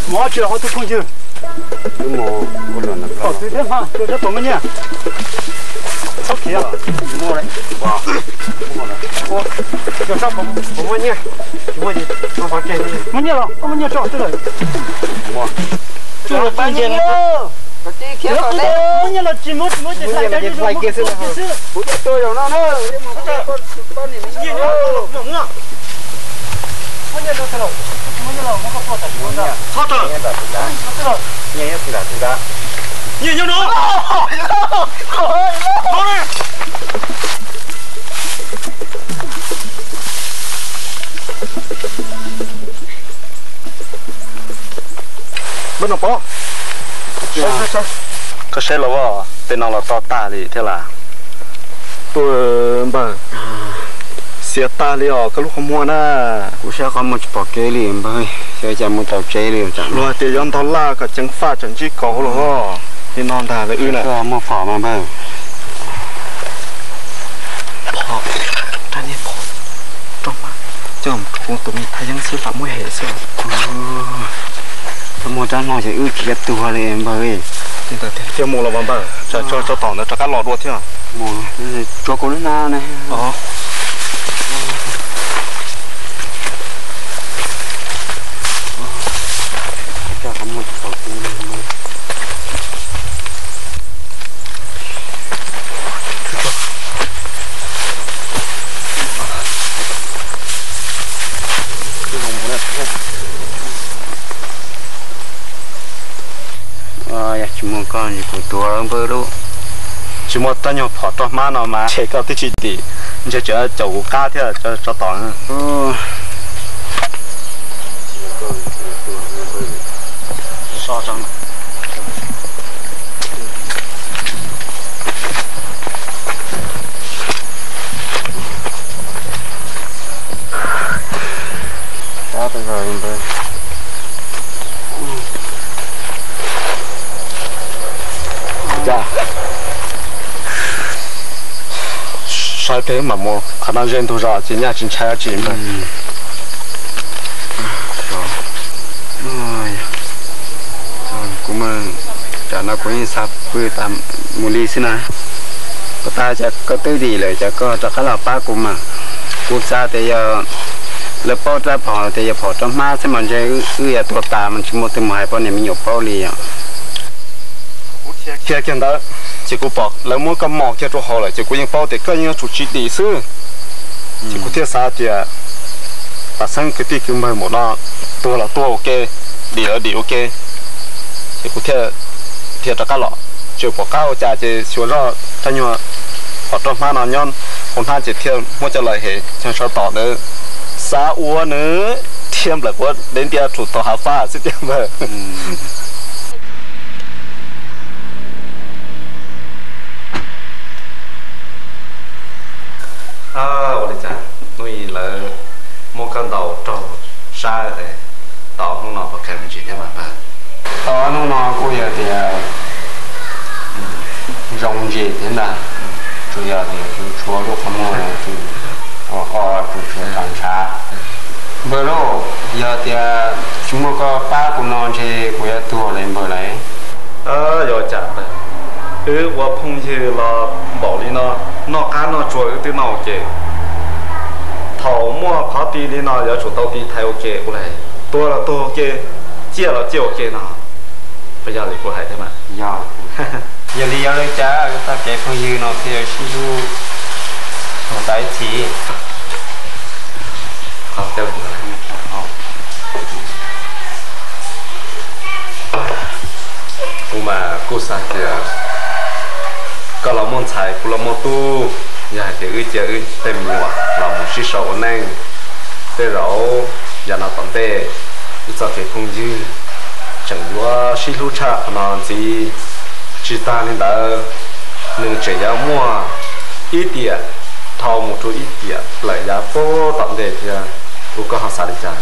Mus ob tsi los ua tus phooj ywg. Tom txwv thiab mas, tus sab tom muaj nyiaj. Txhob khiav. Muaj nyiaj los, koj muaj nyiaj tso twg lawm? Muaj nyiaj los tsis muab, tsis muab ces hais tias zoo zoo muab kiag xwb. Nyiaj nyob no. Npawg Nom Pov, koj saib los, tej no los toj tag li thiab las. Tuaj npawg, xiav tag li os koj lub qhov muag na. Kuv saib qhov muag tsis pom kev li npawg, xyov cas mus tau tsev li. Luag tias yuav ntog laj kom ceev faj tseem ntsib kauv los li no ntag lawm wb na. Muaj phom mas npawg. Phom, rab niag phom roj hmab, coj mus rau kuv tus me thaj yeeb xwb lam muab hem xwb. Muaj rab hmo ces wb khiav tuag li npawg. Thiaj mus los npawg, tsov tom ntawd rov qab los dua thiab. Tsuav kuv lub hnab ne. Yog tsis muaj koj ces kuv tuag npawg lauj. Tsis muaj rab nyuag phom roj hmab no mas ntshe koj twb tsis dim, ntshe tseem caum kuv qab thiab tsov tom. Saib teb mam mus qhov no ze ntug zos ces nyaj tsis ntshai dab tsi npawg. Kuv, tam no kuv yeej xav pw tas mus li xwb na. Puas tas cas koj twb dim lawm cas koj rov qab los pab kuv mas. Kuv xav tias yog lawv paub rab phom tias yog phom roj hmab xwb mas ntshe wb yuav tuag tas mas tsis muaj tus mus hais poj niam me nyuam paub li os. Kuv dhia kiag ntawd ces kuv pom lawv muab koj mos kiag rau hauv lawm ces kuv yeej paub tias koj yeej yuav tsum tsis dim xwb. Ces kuv thiaj xav tias pab xeeb kwv tij kwv npawg npaum no, tuag los tuag ua ke, dim los dim ua ke. Ces kuv thiaj dhia rov qab los, tseem pom qab ua cas ces xyuas zoj rab nyuag phom roj hmab no nyob hauv hnab ces thiaj muab coj los hem tsov tom ntawd, xav ua nws thiab nplawm quav deb ntiab rau tom hav fab xwb tiag npawg. Ua li cas hnub i lawv muab koj ntaus raug sab tau ob hnub no puas kheev me ntsis thiab mas npawg? Tau ob hnub no kuj yog tias zoo ntsis thiab ntag, tsuas yog tias tshuav lub qhov muag o o tsuas tshuav tas ntshav. Npawg lauj, yog tias tsis muaj koj pab kuv no ntshe kuv yuav tuag li npawg lauj. Yog cas npawg, wb ua phooj ywg los npaum li no, noj qab noj tsuag wb twb noj ua ke. Thaum muaj qhov ti li no yuav tsum tau ti thaiv ua ke ua li, tuag los tuag ua ke, ciaj los ciaj ua ke no. Puas yog li kuv hais thiab mas? Yog, yog li yog li cas wb txoj kev phooj ywg no thiaj sib hlub tau ib txhis? Kuv mas kuj xav tias koj los muaj ntxhais kuv los muaj tub, yog hais tias wb cia wb tej me nyuam los mus sib sau ua neej, tej zaum yav no tom ntej wb txoj kev phooj ywg tseem yuav sib hlub tshaj qhov no ntxiv. Tsis tas li ntawd, nws tseem yuav muaj ib tiam dhau mus rau ib tiam lawm yav puag tom ntej thiab. Kuv, koj ho xav li cas?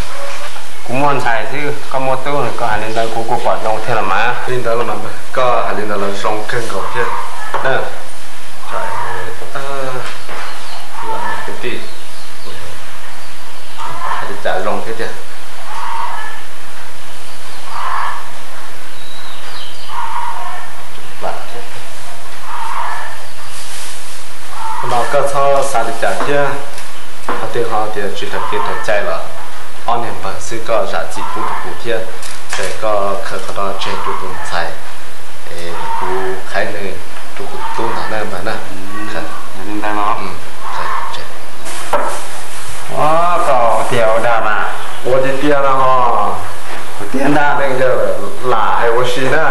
Kuv muaj ntxhais xwb, koj muaj tub, koj hais li ntawd kuv kuj pom zoo thiab los mas. Li ntawd los mas, koj hais li ntawd los zoo kawg nkaus thiab. Kwv tij, hais li cas zoo thiab tiag. No koj txhob xav li cas thiab, qhov twg ho tias tsis raws kev raws cai los ob niag npawg xwb, koj zam txim pub rau kuv thiab, ces koj khaws qhov no tseg rau tus ntxhais, es kuv qhaib nws rau kuv tus tub ntag na npawg na. Li ntawd los? Koj tiag ua dag mas. Ua tiag tiag no ho. Kuv tiag ntag. Neeg yawg lam hais ua si na.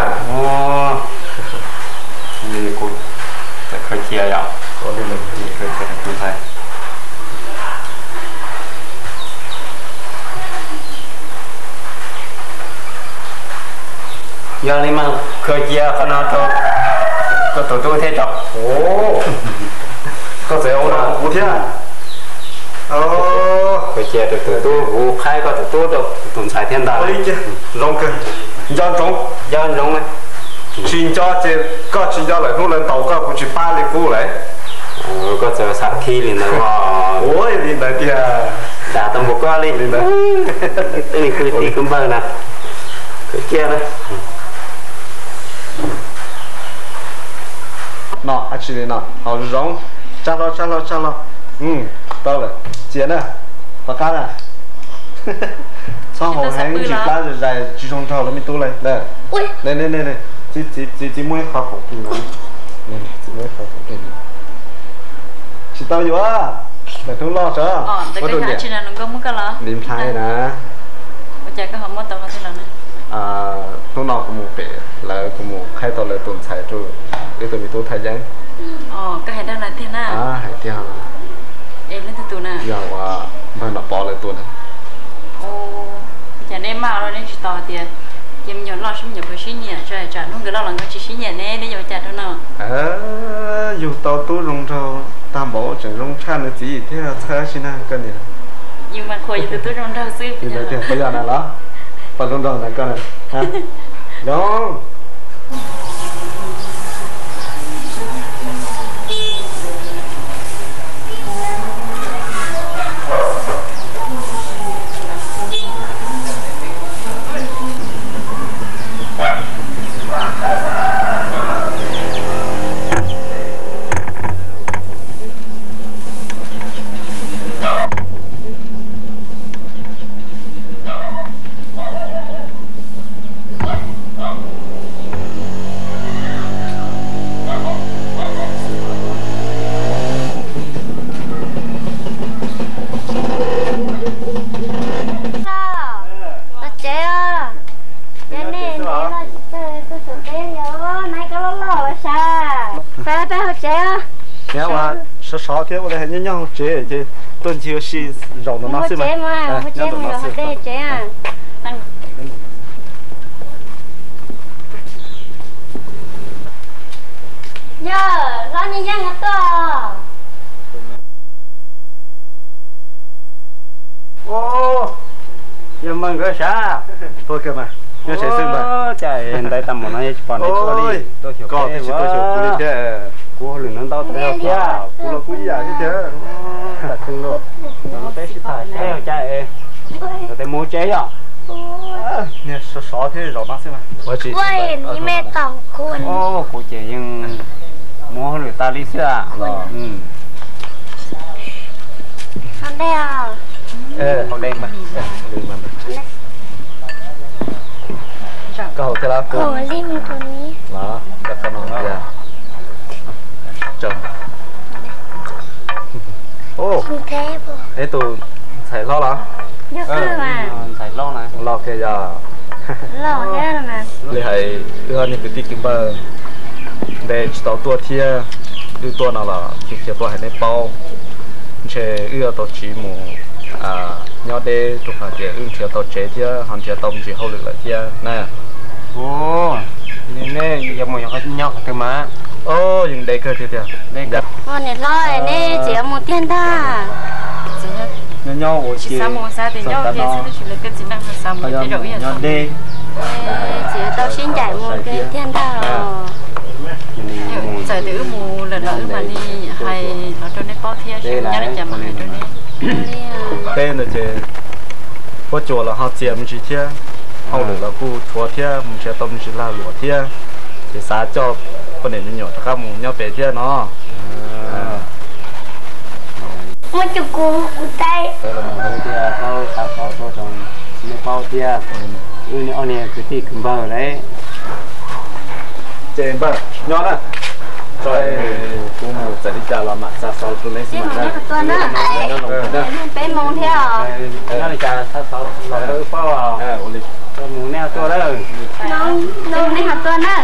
Kuv txawm khaws cia yom. Ua li ntawd, khaws cia tus ntxhais. Yog li mas khaws cia qhov no rau koj tus tub thiab tso. Koj txawm ua no rau kuv thiab. Khaws cia rau tus tub, kuv qhaib koj tus tub rau tus ntxhais thiab ntag. Zoo kawg. Nco ntsoov. Nco ntsoov. Tsis nco ces koj tsis nco lawm, hnub lawv ntaus koj kuv tsis pab li qub lawm. Koj txawm xav khib li ntawd os. Ua li ntawd tiag. Dag tau npaum koj li. Li ntawd. Kwv tij kwv npawg na. Khaws cia na. No, dab tsi li no, haus zoo, tsa hlo, tsa hlo, tsa hlo. Tau lawm, cia na, rov qab na. Txhob haus heev, tsis plab zais tsis zoo nraug lawv me tub li. Txiv, txiv muab ib qho khoom plig no, txiv muab ib qho khoom plig no. Tsis tau yuav, ntawm hnub loj tso. Li nplhaib na. Hnub no kuv mus pem lawv, kuv mus qhaib tau lawv tus ntxhais rau wb tus me tub Thaj Yeeb. Hais tiag. Yog uas npawg Nom Pov lawv tus na. Cas nej maj los nej tsis tau hais tias cia me nyuam loj sib me nyuam puas sib nyiam, tsam hnub nkawd loj los nkawd tsis sib nyiam ne, nej yuav ua cas rau no? Yug tau tub zoo nraug tag npaum tseem zoo tshaj nws txiv thiab txhawb si na koj niam. Yus mas qhuas yus tus tub zoo nraug xwb. Li ntawd tiag puas yog na los? Poj zoo nraug na koj na. Zoo. Los tsev os. Yog nej ntev los tsis txawj tuaj saum teb yog nai koj loj loj los sav. Pab peb hauv tsev os. Sov sov thiab ua li hais nyob nyob hauv tsev ces tuaj ncig ua si zaum no xwb mas. Hauv tsev mus hauv dej tsev. Yog hlob Nyiaj Yeej tuaj. Yog mas nkawd sav. Tuaj kawg mas, nyob tsev xwb mas. Cas ntawd tag npaum no tsis pom neb tuaj li. Koj twb tsis tuaj xyuas kuv li thiab. Kuv hauj lwm ntau ntau tas zog thiab. Kuv los kuj ib yam thiab tiag. Tam kheej los, tam no peb sib tham seb ua cas es, tam tes mus tsev yom. Niag sov sov thiab zaum no xwb mas. Kuv ces yeej muaj hauj lwm tas li xwb. Haus dej mas. Koj haus thiab los? Los, koj no tiag. Neb tus ntxhais hlob los? Los kiag yog. Li hais wb ob niag kwv tij kwv npawg ntev tsis tau tuaj thiab, wb tuaj no los tsuas cia tuaj hais neb paub. Ntshe wb yuav tau tsiv mus nyob deb rau qhov tias wb nrhiav tau tsev thiab ho nrhiav tau me ntsis hauj lwm lawm thiab na. Nej yuav mus nyob qhov twg mas? Yeej deb kawg tiag tiag. Niam hlob, neb tseem yuav mus tiag ntag. Nyob ua tsis xav mus xav tias nyob ua ke xwb tab sis lawv tej txiv neej ho xav mus tej zaum wb yog nyob deb. Txiv tau sib ncaim mus tiag ntag. Txawm tias wb mus lawm los wb mam li hais los rau neb paub thiab, nyob li cas mam hais rau neb. Peb ntawd ces huab cua los ho txias me ntsis thiab, hauj lwm los kuj tshuav thiab, mus nrhiav tau me ntsis lag luam thiab, ces xav coj poj niam me nyuam rov qab mus nyob pem thiab no. Muab coj kuv kuv taib. Tias paub xav xov tuaj rau nej paub thiab, wb ob niag kwv tij kwv npawg lawm. Ces npawg nyob na, kuv mus txawm li cas los mam xa xov rau nej xwb mas. Peb mus thiab os. Nyob li cas xa xov los rau wb paub os. Mus nej tuaj na. Nej ho tuaj na.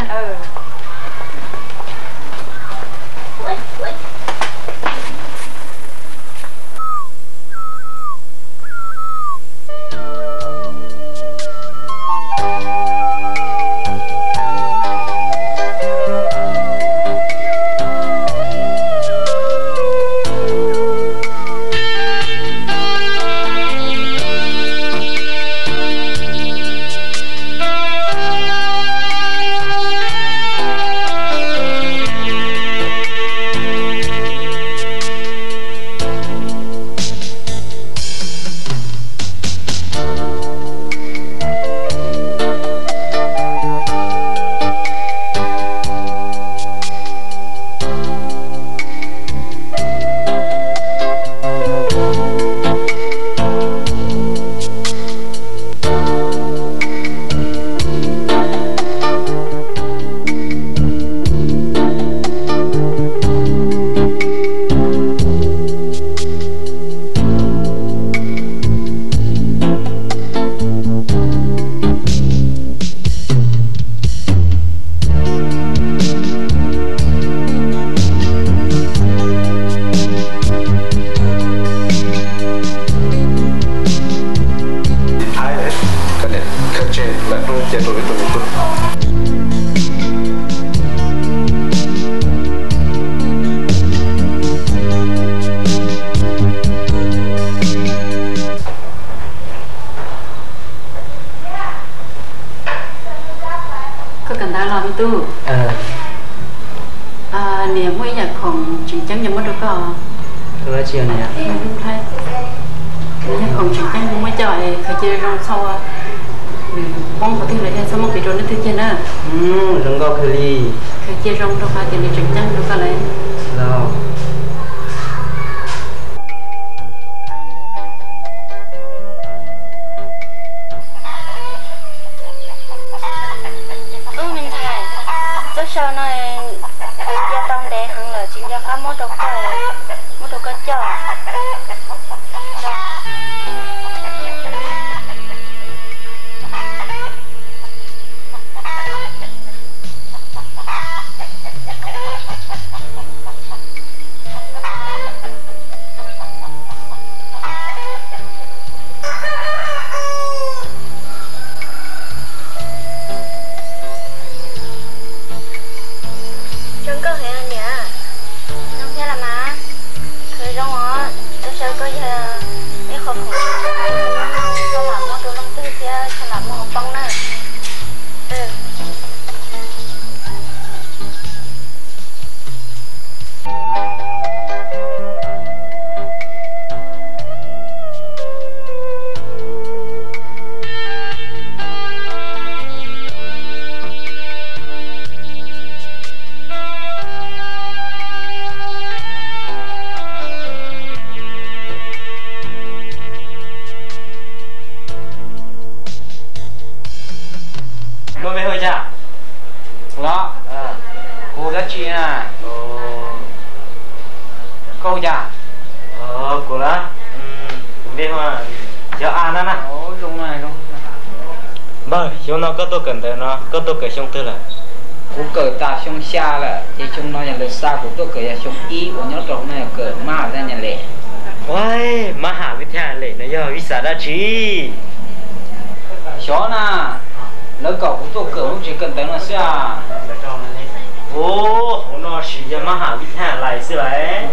Koj kawm ntawv los me tub? Niam muaj ib yam khoom tseem ceeb yuav muab rau koj. Nws yog khoom tseem ceeb muab coj es khaws cia zoo txhob ua, nws poob qhov twg los yog txhob muab piv rau leej twg kiag na. Zoo nkauj kawg li. Khaws cia zoo rau qhov tias nws tseem ceeb rau koj lawm. Ub me ntxhais, txoj saw no nws nce tau ntev heev lawm tsis nco qab muab rau koj, muab rau koj coj. Zoo nkauj heev niam. Zoo thiab los mas. Khaws zoo os, txoj saw koj yog ib qho khoom, txhob lam muab rau leej twg thiab txhob lam muab hauv poob na. Koj npe hu cas? Los, hu dab tsi na? Koj hu cas? Kuv los? Kuv npe hu Cov A na na. Npawg, xyoo no koj tuaj kawm ntawv no koj tuaj kawm xyoo twg lawm? Kuv kawm tas xyoo xya lawm, ces xyoo no yog lawv xa kuv tuaj kawm yog xyoo ib uas nyob rau hauv no yog kawm mab ham vib thaj nyas lem. Ua, mab ham vib thaj nyas lem no yog vib xav dab tsi? Xyov na, lawv kom kuv tuaj kawm lub tsev kawm ntawv no xwb a. Ua, hauv no sis yog mab ham vib thaj nyas lem xwb lawm.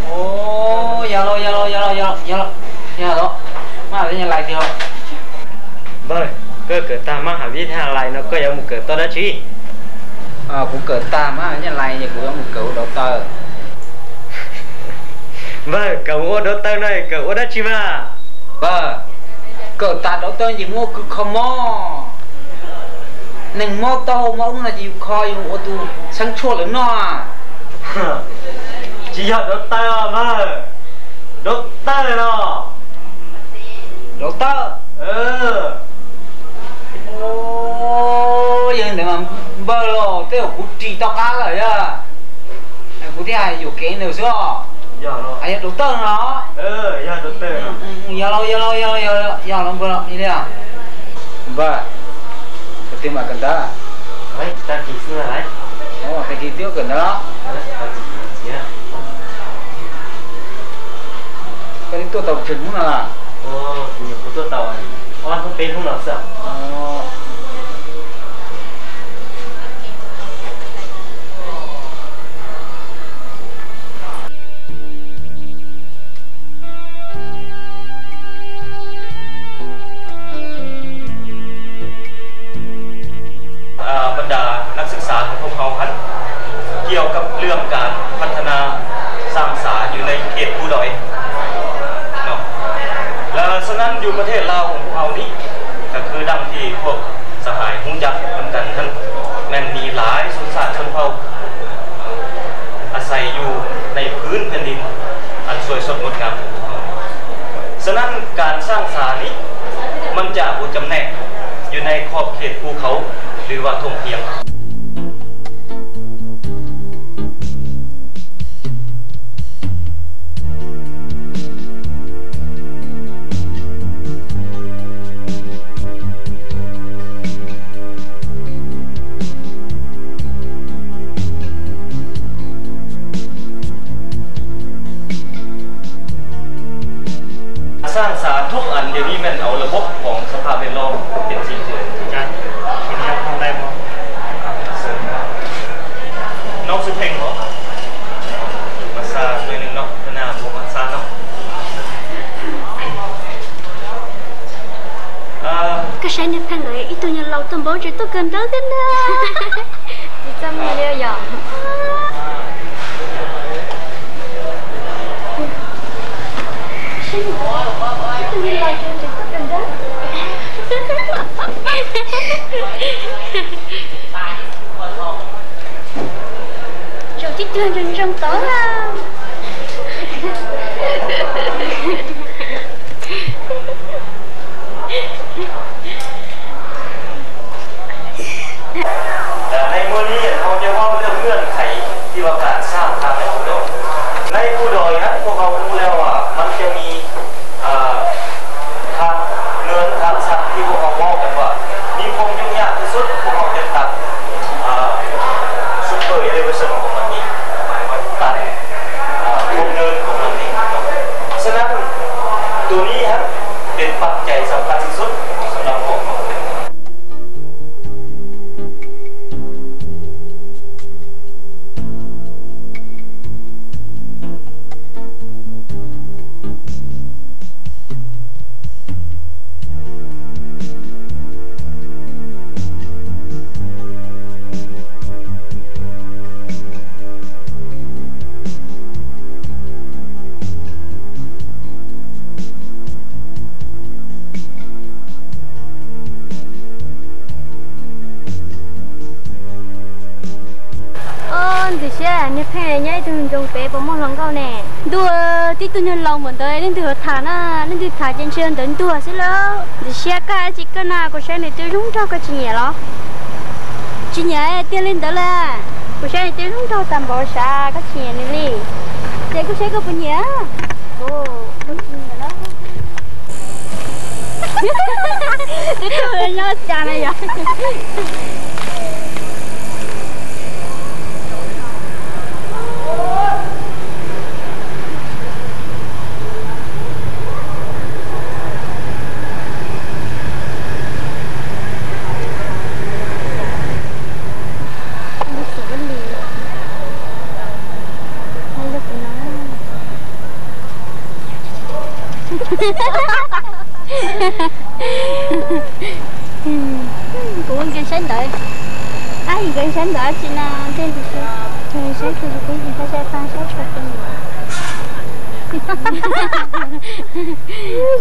Ua, yog los, yog los, yog los, yog los, yog los. Npawg, koj kawm tag mab has vib thaj lais no koj yuav mus kawm tau dab tsi? Kuv kawm tag mab has vib thaj lais ces kuv yuav mus kawm ua dov taw. Npawg, kawm ua dov taw no kawm ua dab tsi mas? Npawg, kawm tag dov taw ces muaj kws kho mob. Neeg mob taub hau mob ub no ces yus kho yus ua tus xeeb tshuaj lawv noj. Tsis yog dov taw os npawg, dov taw los. Dov taw. Yog li ntawd mas npawg los tej zaum kuv ris tau qab lawm yog. Kuv thiaj hais yuam kev nws xwb os. Yog dov taw no. Yog los, yog los, yog los npawg los li. Npawg, koj twb mam kawm ntawv. Tag kis twb kawm ntawv los? Koj twb tuaj tau tsawg hnub no lawm? Kuv tuaj tau ob hnub peb hnub no xwb.บรรดานักศึกษาของพวกเราหั้น เกี่ยวกับเรื่องการพัฒนาสร้างสาอยู่ในเขตภูดอยเนาะ และฉะนั้นอยู่ประเทศลาวของพวกเรานี้ ก็คือดังที่พวกสหายฮู้จักนำกันหั้น แม่นมีหลายชนชาติชนเผ่า อาศัยอยู่ในพื้นแผ่นดินอันสวยสดงดงามของพวกเรา ฉะนั้นการสร้างสานี้ มันจะบ่จำแนกอยู่ในขอบเขตภูเขาหรือว่าทุ่งเพียง สร้างสาทุกอันเดี๋ยวนี้แม่นเอาระบบของสภาพแวดล้อมเป็นสิ่งเจริญ น้องชื่อเพ่งเหรอ มาซาหน่อยหนึ่งเนาะ ข้างหน้าผมมาซาเนาะ Koj saib niag Pheej ntawd ib tug nyuag laus tuaj npaum ntsej tuaj kawm ntawv thiab ntag. Tsis txaj muag li yom. Zaum tib tug ntsoog ntsoog tod.ในมื้อนี้เฮาจะเว้าเรื่องเงื่อนไขที่ว่าการสร้างพระในภูดอย ในภูดอยนั้นพวกเรารู้แล้วว่ามันจะมี เอ่อ ทางเนินทางชันที่พวกเราเว้ากันว่ามีความยุ่งยากที่สุด พวกเราจะตัด เอ่อ super elevation ของมันนี้ ตัด เอ่อ ความเนินของมันนี้ ฉะนั้นตัวนี้ฮะเป็นปัจจัยสำคัญที่สุดสำหรับพวกเรา Ntxim siab niag Pheej nyob ib tug ntsoog pem puas muaj hluas nkauj ne. Ntuj, tib tug nyuag laus npaum ntawd leej twg yuav tham na, leej twg tham ces ntshe ntawd ntuag xwb lauj. Ntxim siab koj dab tsi koj na, kuv saib nws twb zoo nraug koj tsis nyiam los? Tsis nyiam tiag li ntawd lauj. Kuv saib nws twb zoo nraug tag npaum sav koj tsis nyiam nws li. Ces kuv saib koj puas nyiam? Twb tuaj nyob cas na yom. Saib ntawm dab tsi na, ntej ntawd saib, saib tsis pub, saib saib pab saib tshua peb.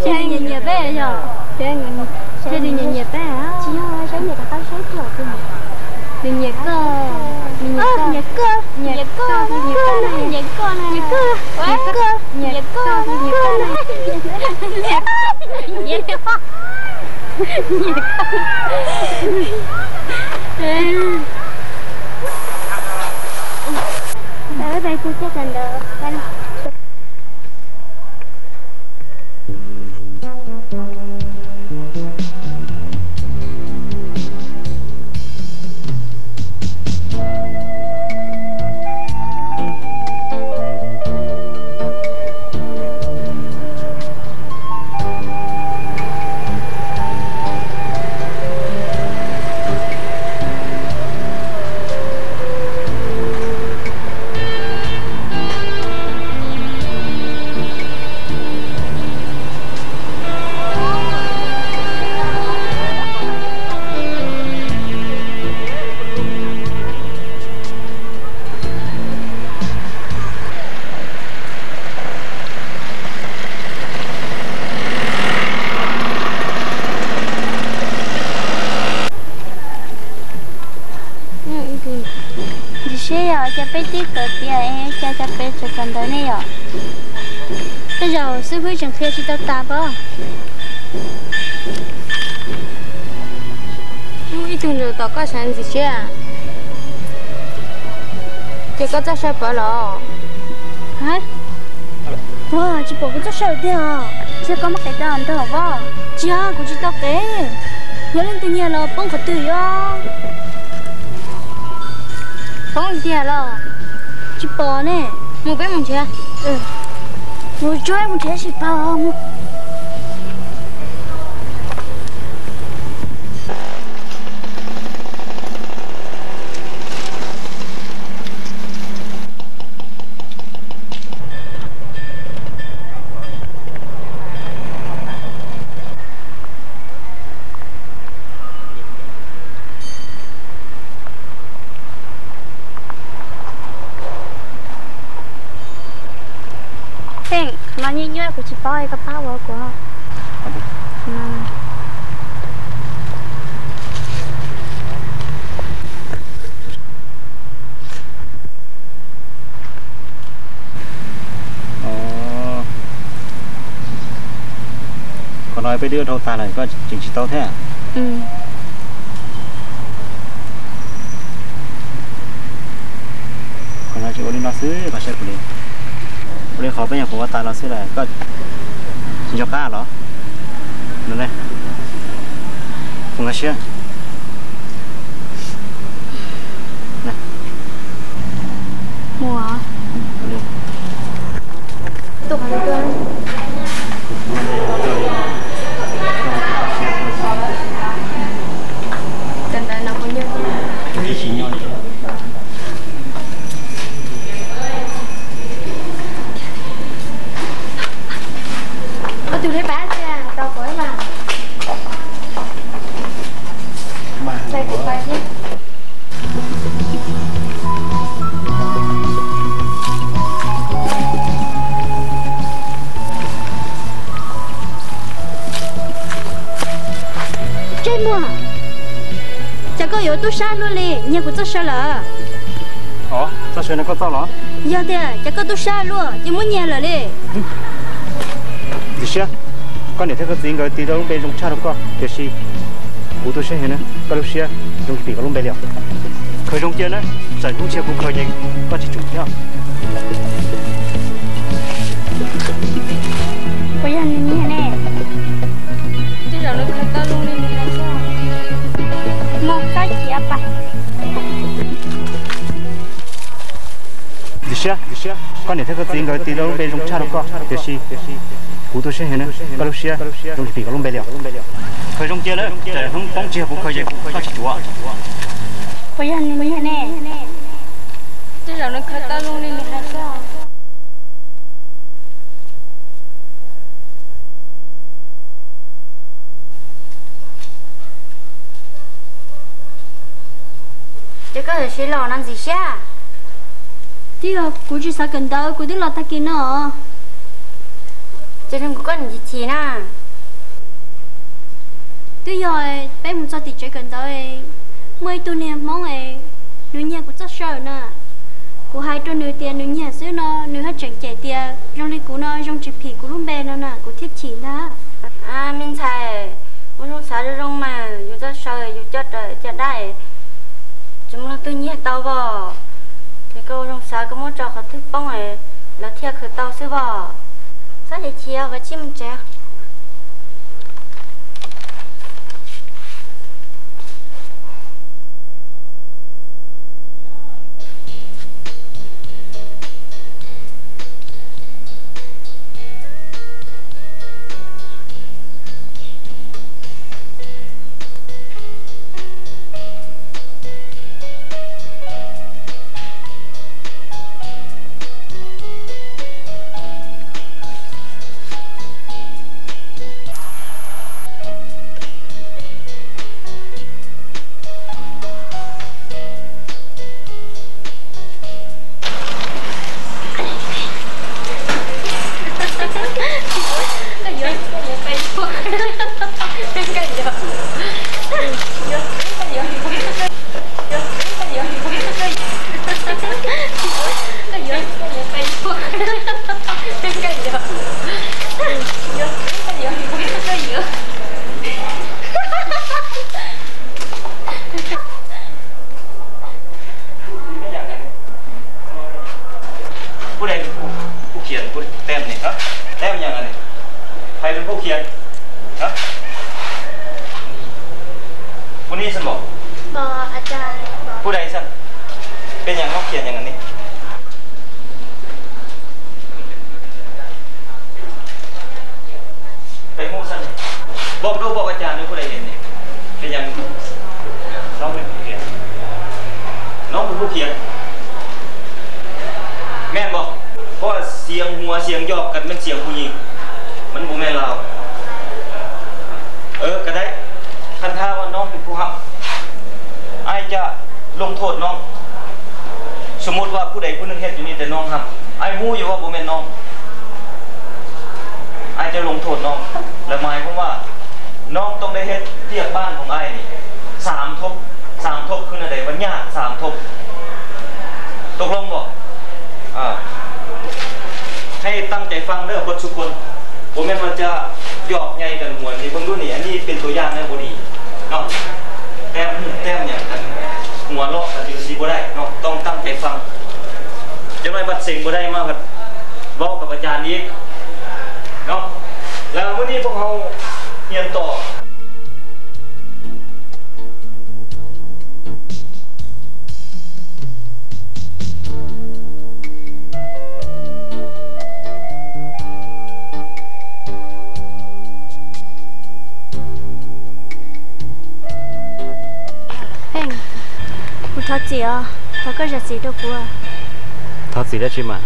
Saib nyiam nyiam peb yog, saib nws nyiam nyiam peb. Tsis yog, saib nyiam rov qab saib tsis pub. Nws nyiam koj, nws nyiam koj, nyiam koj, nyiam koj, nyiam koj, nyiam koj, nyiam koj, nyiam koj, nyiam koj. Ntxim siab yog cas peb tib kawm tias cas cas peb tseem kawm ntawv ne yom. Tej zaum xib hwb tseem qhia tsis tau tas pob. Ib tug ntsaum tom koj sav ntxim siab. Ces koj txoj saw pov los? Ua, tsis pom kuv txoj saw tiag. Tsis yog koj muab qev tau ntag pob? Tsis yog, kuv tsis tau qev. Yog leej twg nyiag los poob qhov twg yuav poob tiag los? Tsis pom ne. Mus peb mus nrhiav. Mus tsuag mus nrhiav tsis pom. Pheej, qhov no nyuaj nyuaj kuv tsis paub, koj pab ua kuv. Qhov no peb twb dhau tag lawm koj tseem tsis tau thiab. Qhov no tseem ua li no xwb, koj saib kuv li. Ua li qhov peb nyuam qhuav ua tas los xwb lawm koj tsis nco qab los? Nkag siab. Tus li pab tau kuv mas. Tsej muag, cas koj yuav tub sab luaj li, nyiag kuv txoj saw lawm? Txoj saw no koj txoj los? Yog tiag, cas koj tub sab luaj ces muab nyiag lawm li. Ntxim siab, koj niam thiab koj txiv nkawd tis tau lub npe zoo tshaj rau koj, tiam sis kuv tu siab heev na, koj lub siab zoo tsis tim koj lub npe li os. Khaws zoo cia na, tsam hnub ntxiv kuv khaws ces koj tsis tsum thiab. Puas yog nws nyiag ne? Tej zaum nws khaws tau zoo li nws hais xwb. Muaj qab cia pas. Ntxim siab, koj niam thiab koj txiv nkawd tis tau lub npe zoo tshaj rau koj, tiam sis kuv tu siab heev na, koj lub siab zoo tsis tim koj lub npe li os. Khaws zoo cia na, tsam hnub poob tsis yog kuv khaws ces koj tsis tsum. Puas yog nws nyiag ne? Tej zaum nws khaws tau zoo li nws hais xwb. Ces koj Sib los no ntxim siab. Twb yog kuv tsis xav kawm ntawv, kuv twb los tag kis no. Ces nws kuv koj niam chim chim na. Twb yog peb mus txog tim tsev kawm ntawv, muaj ib tug niag Hmoob es nws nyiag kuv txoj saw na. Kuv hais rau nws tias nws nyiag xwb no, nws haj tseem cem tias zoo li kuv no zoo tsis phim kuv lub npe no na, kuv thiaj chim ntag. Me ntxhais, ua zoo xav zoo zoo mas, yus txoj saw yus coj raws caj dab, tsis muaj leej twg nyiag tau os. Ces koj ua zoo xav, koj muab tso qhov twg poob lawv thiaj khaws tau xwb os. Txhob hais chim, cia kuv mus tsev. Pub dais, pub khian, pub tem ne, tem nyam ne, hais pub khian, pub ni xwb mos. Pub dais xwb, peb nyam pub khian nyam ne. Pom rau pom ua cas nws kuj dais ne, peb nyam, noob pub khian, noob pub khian, meej mos, pom xiav huav xiav yog kas meej xiav phu nyim, meej phu meej laus. Kas dais, qhov thab ua noob pub ham, ai ca loo thom noob. Sum mut ua pub dais pub neeg hiaj yus ni tes noob ham, ai muj yus ua pub meej noob. Ai ca loo thom noob, lawv mas hais pub ua noob toob dej hiaj tiaj npaj khoom ai ni, xam thoob, xam thoob khwb na dais ua nyaj xam thoob. Tau loo mos. Hais taaj caiv faaj dawb pua txhua kua, pub meej ua ca yog nyai kas muam ni pub lub ni, ni peb tus yaj ne pub ni no, tem nyam tas muam los tas yus xis pub dais no, tau taaj caiv faaj. Cov no vaj xeem pub dais mas vauv kom ua cas ni no, lawv pub ni pub hau nyiam tom. Pheej, kuv thov txim os, thov koj zam txim rau kuv. Thov txim dab tsi mas?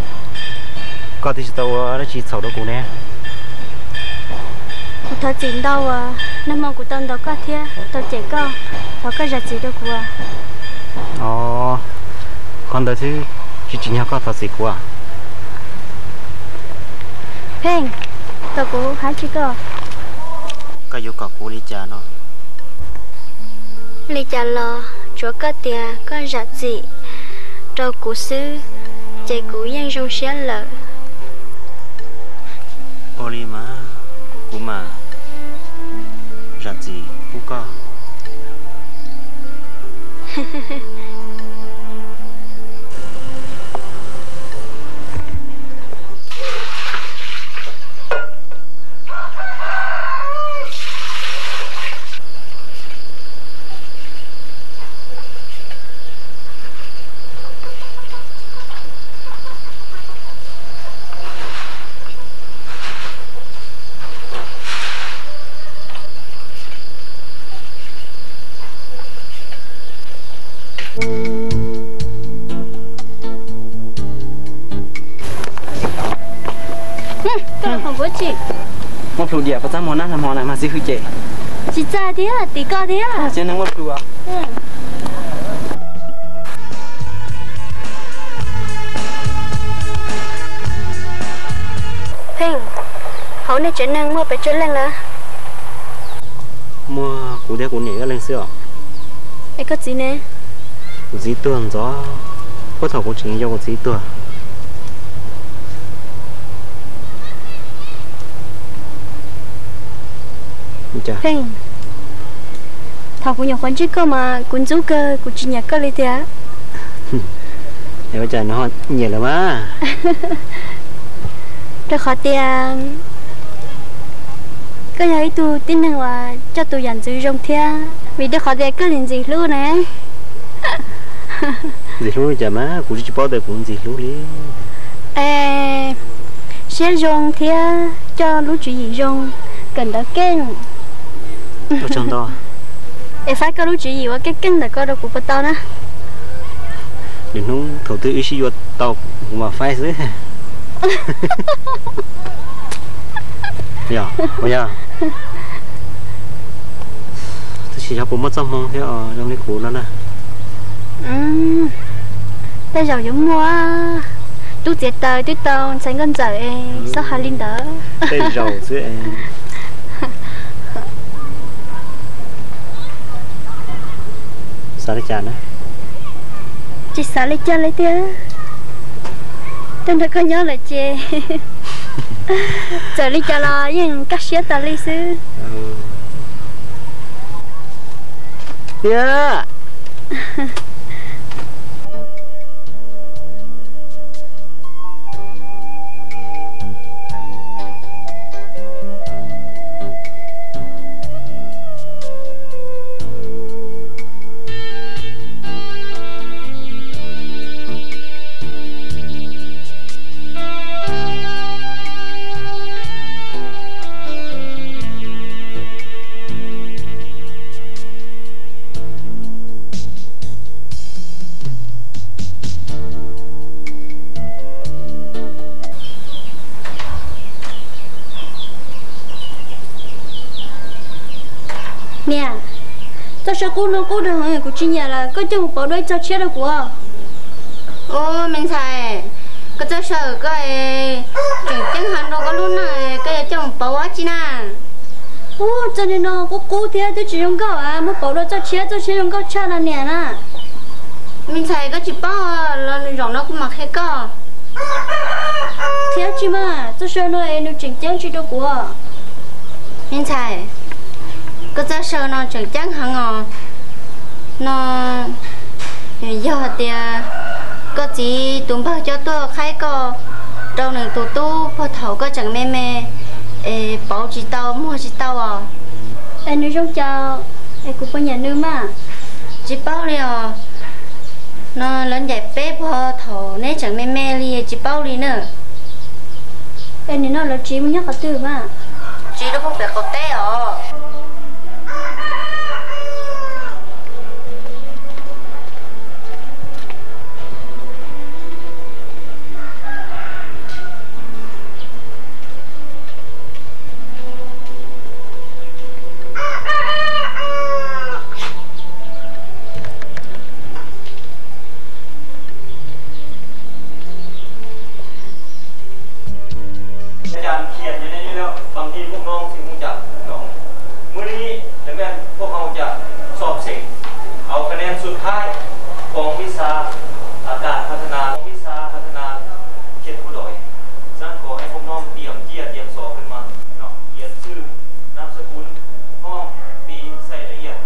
Koj twb tsis tau ua dab tsi txhaum rau kuv ne. Kuv thov txim ntau uas nag hmo kuv tau ntaus koj thiab tau cem koj, thov koj zam txim rau kuv. Os, qhov ntawd xwb tsis tsim nyog koj thov txim kuv. Pheej, kom kuv hais tsi koj. Koj yuav kom kuv li cas no? Li cas los tsuav koj tias koj zam txim rau kuv xwb, ces kuv yeej zoo siab lawm. Ua li mas, kuv mam zam txim pub koj. Koj los pom kuv tsi? Muaj plhus diam, puas txaj muag nab hmo na mas xib hwb ces. Tsis txaj thiab, tim koj thiab. Tsis muaj plhus. Nej tsev neeg muaj pes tsawg leej na? Muaj kuv thiab kuv niam ib leeg xwb os. Es koj txiv ne? Kuv txiv tuag ntxov, puag thaum kuv tseem yau kuv txiv tuag. Pheej, thaum kuv nyuam qhuav ntsib koj mas kuv ntxub kawg, kuv tsis nyiam koj li tiag. Ua cas no nyiam lawm mas? Rau qhov tias koj yog ib tug tib neeg uas coj tus yam ntxwv zoo thiab, vim rau qhov tias koj ntxim ntxim hlub ne. Ntxim hlub li cas mas kuv tsis paub tias kuv ntxim hlub li. Es siab zoo thiab coj lub tswv yim zoo, kawm ntawv keej. Ua tsaug ntau. Es faib koj lub tswv yim ua keej keej ntawm koj rau kuv puas tau na? Lwm hnub thaum twg wb sib yuav tau kuv mam faib xwb. Yog, ua yog. Tab sis xyov puas muaj txoj hmoo thiab os, zoo li kuv no na. Tej zaum yuav muaj, tub txiav taws twb tau ntxhais nkauj ntxawm es txhob hais li ntawd. Tej zaum xwb es. Xav li cas na? Tsis xav li cas li tiag. Tuaj nrog koj nyob lawm ces txawm li cas los yeej kaj siab tas li xwb. Tiag. Niam, txoj saw qub no qub rau heev, kuv tsis nyiam lawm, koj coj mus pauv dua ib txoj tshiab rau kuv. Ub, me ntxhais, koj txoj saw koj tseem ceeb heev rau koj lub neej, koj yuav coj mus pauv ua dab tsi na? Ub, txoj niag no qub qub thiab twb tsis zoo nkauj, muab pauv dua txoj tshiab, txoj tshiab zoo nkauj tshaj no niam na. Me ntxhais, koj tsis paub los nws zaum no kuv mam qhia koj. Qhia tsi mas, txoj saw no es nws tseem ceeb tsi rau kuv. Me ntxhais, koj txoj saw no tseem ceeb heev os. No yog hais tias koj txiv tus npawg coj tuaj qhaib koj rau nws tus tub puag thaum koj tseem me me es pauv tsis tau muag tsis tau os. Es nws zoo cas es kuv puas nyiam nws mas? Tsis paub li os. No lawv ncaim peb puag thaum neb tseem me me li tsis paub li na. Es nim no lawv tsiv mus nyob qhov twg mas? Tsiv rau puag pem qaum teb os. Ajaar khias yog nej lub, bam thi phooj noog tsis muaj cas no. Muaj li, lawv mam phooj hau cas soob seem, au ka nen sub thaib, poob vib xas, ajaar pha tha na, poob vib xas pha tha na, khias phu doj, xaab kom hais phooj noog tiam ciaj tiam xov kws mas no, yam xwm, nam sa kun, hoob, piv, xais la iam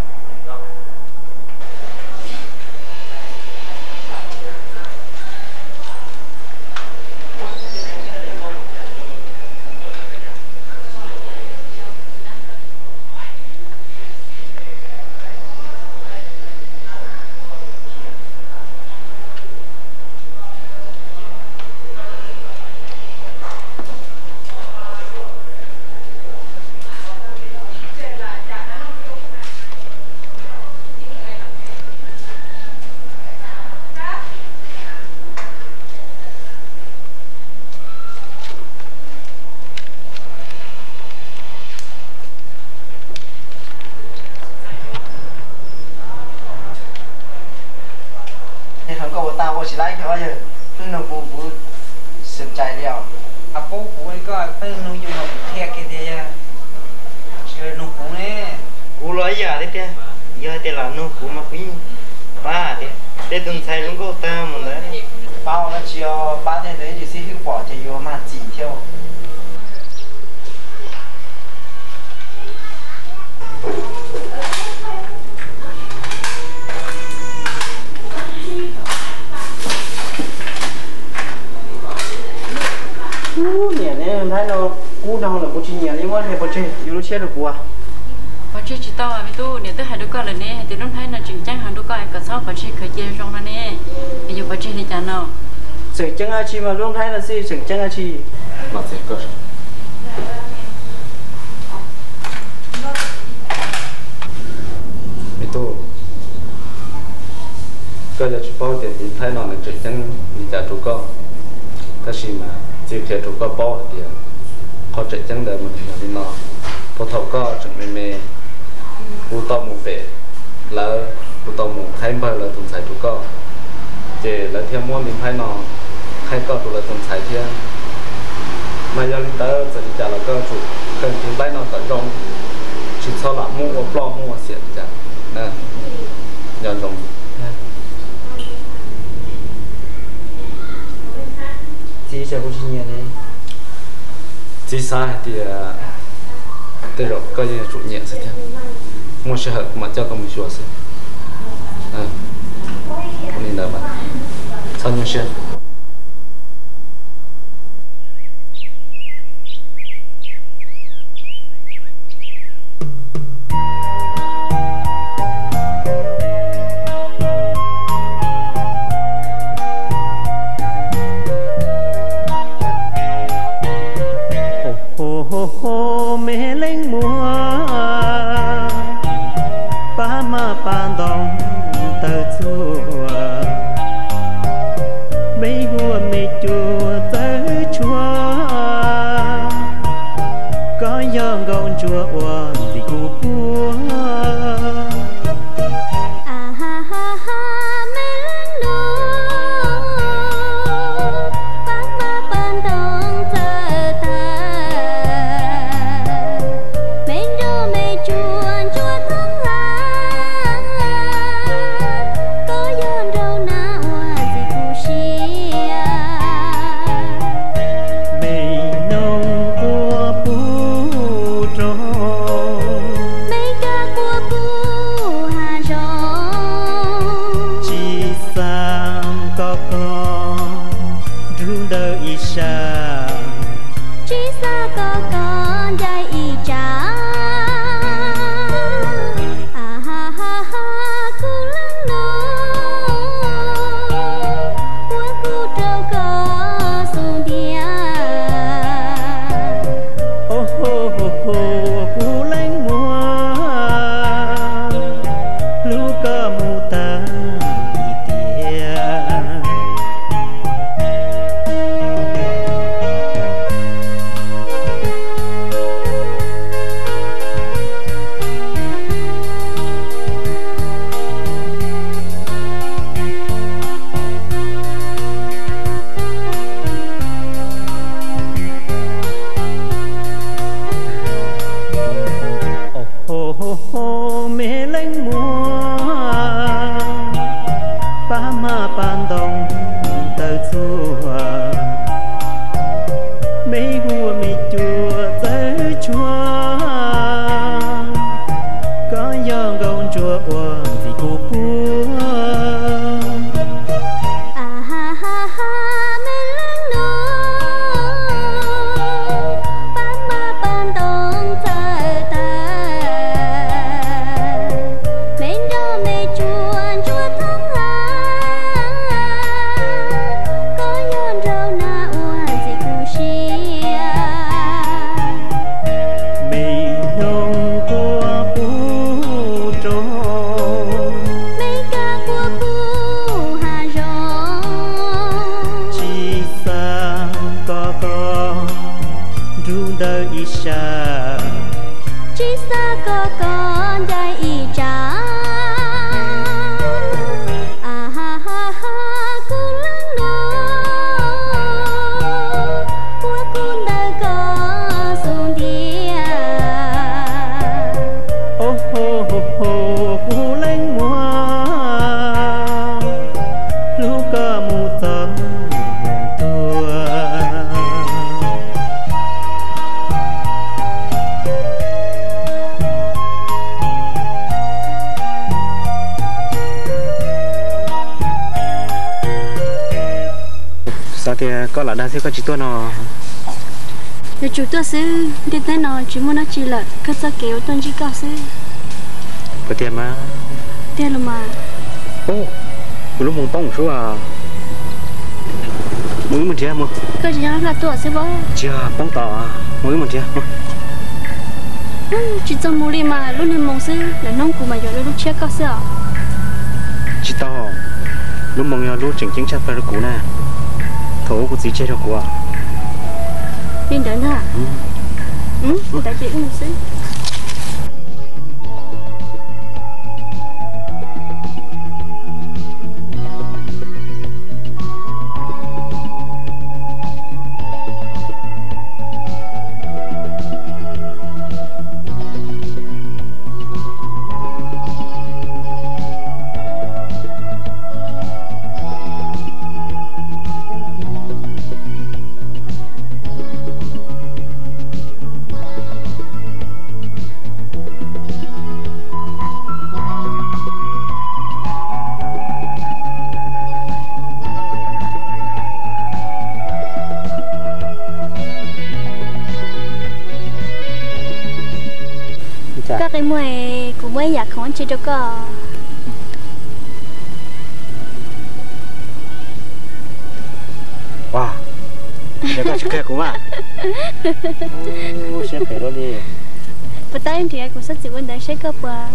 no. Koj ua tau ua tsis laib yog, hnub no kuv kuv xeeb cai li os. Paub kuv li koj pheej nug yus mas kuv qhia kiag tias yog tsis nug kuv ne. Kuv los ib yam thiab tiag, yog hais tias lam nug kuv mas kuv yeej pab hais tias tej tus ntxhais zoo nkauj tag mus ntawd. Pab ua dab tsi os, pab tej ntawd yus xib hwb pom ces yuav mag txim thiab. Niam, neb lub nplhaib no kub dhau lawm, kuv tsis nyiam li, muab nws pov tseg, yus lub siab rau kuv. Pov tseg tsis tau, me tub, niam twb hais rau koj lawm ne, hais tias lub nplhaib no tseem ceeb heev, rau koj kom txhob pov tseg, khaws cia zoo no ne, es yuav pov tseg li cas no? Tseem ceeb dab tsi mas lub nplhaib no xwb, tseem ceeb dab tsi. Me tub, koj yuav tsis paub tias tus nplhaib no nws tseem ceeb li cas rau koj, tab sis mas txiv qhia rau koj paub hais tias qhov tseem ceeb ntawd mas nws yog li no. Puag thaum koj tseem me me, kuv tau mus pem lawv, kuv tau mus qhaib npawg lawv tus ntxhais rau koj, ces lawv thiaj muab tus nplhaib no qhaib koj rau lawv tus ntxhais thiab. Mas yog li ntawd txawm li cas los koj tsum kawm tus nplhaib no kom zoo, tsis txhob lam muab ua ploj muab ua xiam li cas. Nyob zoo. Txiv, kuv tsis nyiam ne. Txiv xav hais tias tej zaum koj yeej yuav tsum nyiam xwb thiab. Muaj sij hawm kuv mam coj koj mus xyuas xwb. Ua li ntawd mas txhob nyuaj siab. Hu hu hu, me leej muam, pab maj pab ntoos tawg txuag, me huab me cua txawv tshuaj, koj yog nkauj ntsuab ua ntxim kuv puag. A ha ha ha, me leej nus, pab maj pab ntoos txawv tag, me nrauj me tsuag ntsuab thoob hlab, koj yog nraug nab ua ntxim kuv siab. Me noog quaj puag roob, me kab quaj puag hav zoov, tsis xav koj koj nrug ntawm ib sab, tsis xav koj koj ncaim ib tsam. A ha ha ha, kuv leej nus, ua kuv rau koj xub ntiag. O ho ho ho, kuv leej muam, hlub koj mus tag ib tiam. Tias koj lam dag xwb koj tsis tuaj no. Yuav tsum tuaj xwb, ntiaj teb no tsis muaj dab tsi lawm, kawg txoj kev yuav tuaj ntsib koj xwb. Puas tiag mas? Tiag los mas. Ub, kuv lub moos poob sub. Mus wb mus nrhiav mus. Koj tsis nyob koj tuaj xwb pob. Tsis yog poob tom, mus wb mus nrhiav mus. Tsis txog mus li mas lub niag moos xwb, lwm hnub kuv mas yuav lub tshiab koj xwb os. Tsis tau, lub moos yog lub tseem ceeb tshaj plaws rau kuv na. Thaum ub kuv txiv tseg rau kuv. Li ntawd ntag. Li ntawd ces wb mus xwb. Koj qi muag, kuv muab ib yam khoom ntsis rau koj. Ua, yog koj tsis qhia kuv mas. Siab phem luaj li. Puas tab wb nrhiav kuv xav txwm ua ntawd seb koj puas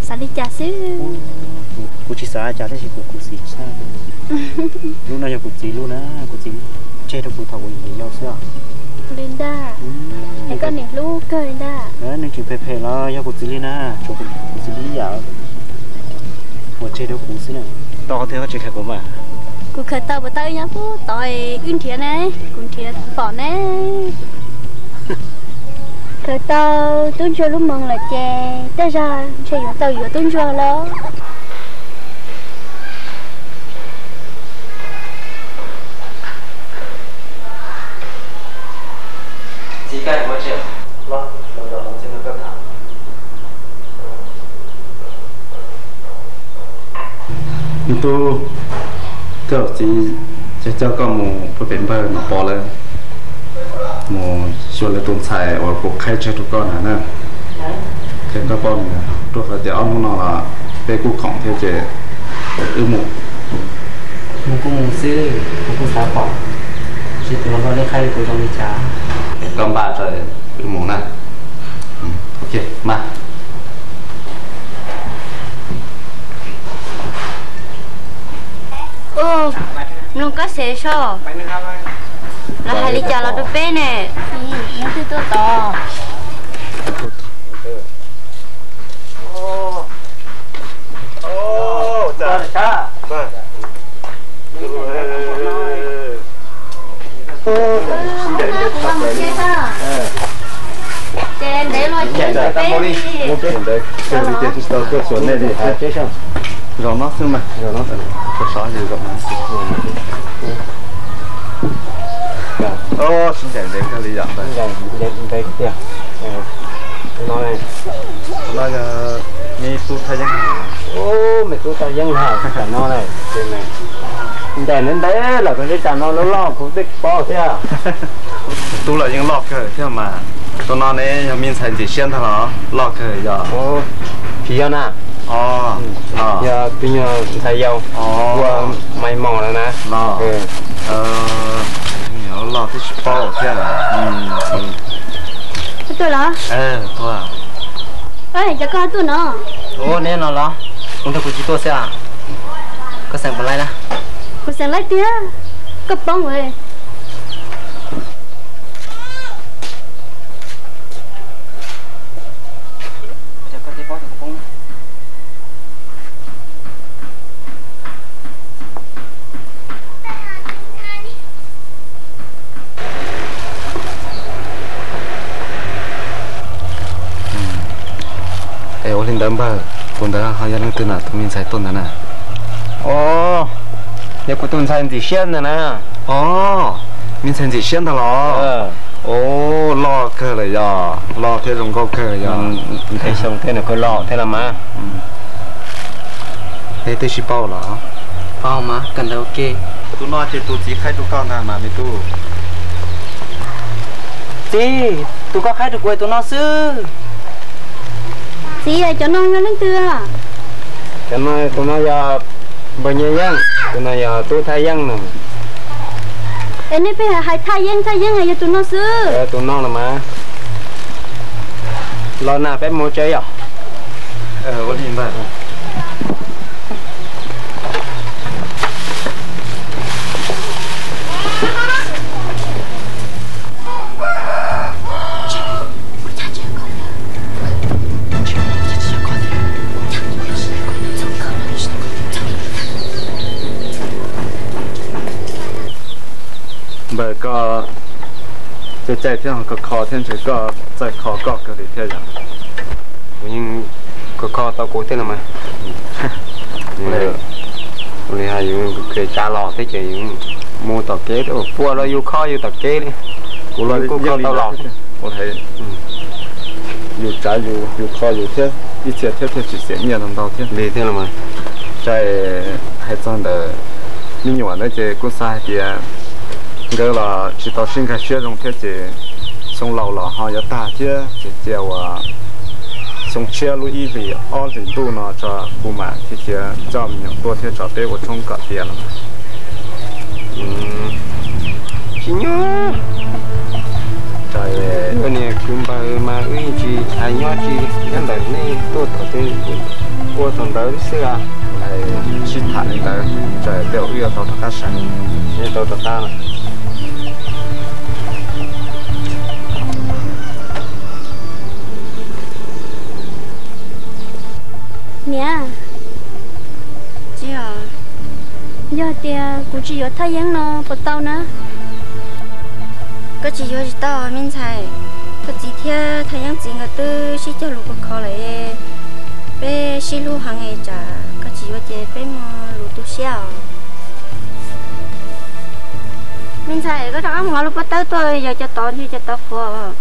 xav li cas xwb. Kuv tsis xav cas tab sis kuv khuv xim tshaj. Lub no yog kuv txiv lub na, kuv txiv tseg rau kuv thaum kuv yau xwb os. Li ntag, es koj niam hlub kawg li ntag. Nws tseem phem phem los yog kuv txiv li na, tsuas kuv txiv li ib yam uas tseg rau kuv xwb na. Tau qhov twg koj tsis qhia kuv mas. Kuv khaws tau puas tau wb nyob pub tod wb nrhiav ne, kuv nrhiav pom ne. Khaws tau tub ntsuag lub moos lawm ces tej zag ntshe yuav tau yuav tub ntsuag los. Me tub, koj txiv coj coj koj mus pem npawg Nom Pov lawv, mus xyuas lawv tus ntxhais uas kuv qhaib tseg rau koj na na. Qhia koj paub nws, rau qhov tias ob hnub no los peb kuj khoom thiab ces wb mus. Mus kuj mus xwb, kuv kuj xav pom seb tus hluas nkauj neb qhaib li kuv zoo li cas. Koj npaj tso wb mus na. Ok, mas. Mloog koj xev so, los hais li cas los rau peb ne? Leej twg tuaj tod? Ces ntev luaj ces peb li. Zaum no xwb mas, zaum no, sov sov zaum no. Sib ncaim ntev kawg li yom. Ncaim ntev tiag. No, no yog me tub thaj yeeb. Me tub thaj yeeb na, tam no na. Ncaim ntev ntev lawm, tus ntsej tas no loj loj kuv twb paub thiab. Tub los yeej loj kawg thiab mas. Tus no ne yog me ntxhais ntxim siab ntag los loj kawg yog. Tsis yog na. Yog tus nyuag ntxhais yau ua mais mos lawm na. Loj twb tsis paub thiab. Tuaj los? Cov koj tuaj no. Ua neb no los? Kuv ntag kuv tsis tuaj xwb. Koj xeem puas laib na? Kuv xeem laib tiag. Koj poob. Es ua li ntawd npawg, tus ntawd ho yog leej twg na, tus me ntxhais tuaj ntawd na? Os, yog kuv tus ntxhais ntxim siab ntag na. Os, me ntxhais ntxim siab ntag los? Os, loj kawg lawm yog, loj thiab zoo nkauj kawg yog. Nthe xyoo thiab nws kuj loj thiab los mas. Es twb tsis paub los? Paub mas, kawm ntawv ua ke. Tus no ces tus txiv qhaib rau koj ntag mas me tub. Txiv, tus koj qhaib rau kuv tus no xwb. Txiv, cov no yog leej twg? Cov no, tus no yog npawg Nyiaj Yeeb, tus no yog tub Thaj Yeeb no. Es nej pheej hais Thaj Yeeb Thaj Yeeb yog tus no xwb. Tus no los mas. Los na peb mus tsev yom. Npawg koj caij caij thiab ho kho kho thiab ntshe koj txawj kho koj kawg li thiab yom. Kuv yeej kho kho tau kuv thiab no mas. Ua li yus tsav los thiab ces yus mus tom kev, puas los yus kho yus tom kev li. Kuv los kuj kho tau los. Yus tsav yus, yus kho yus thiab ib txhia thiab thiaj tsis xiam nyiaj ntau ntau thiab li thiab los mas. Txawm hais txog ntawm me nyuam ntawd ces kuj xav hais tias nkawd los tsis tau sib nkag siab zoo thiab ces xyoo laus los ho yuav tag thiab ces cia uas xyoo tshiab lub ib hlis ob hlis ntuj no tso kuv mam thiaj khiav coj me nyuam tuaj thiab tso peb ua tshoob kom tiav los mas. Tsis nyob. Niam kwv npawg mas wb yeej tsis hais nyob tsis nyob ntawm nej tuaj tom tej ua thaum ntawd xwb. Sib tham li ntawd, tej zaum wb yuav tau rov qab sawv, tau rov qab. Niam, yog tias kuv tsis yuav Thaj Yeeb no puas tau na? Koj tsis yuav tsis tau me ntxhais, koj txiv thiab Thaj Yeeb txiv nkawd twb sib cog lus kho kho lawm, peb sib hlub heev tsam koj tsis yuav ces peb muaj lus tu siab os. Me ntxhais, koj rov qab mus hauv lub pob tawb tuaj, yog cov tod ntshe cov tod qhuav.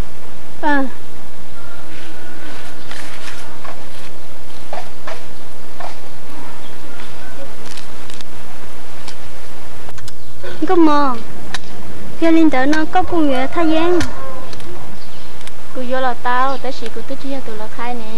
Nkauj Mos, yog li ntawd no koj puas yuav Thaj Yeeb? Kuv yuav los tau, tab sis kuv twb tsis yog tus lawv qhaib ne.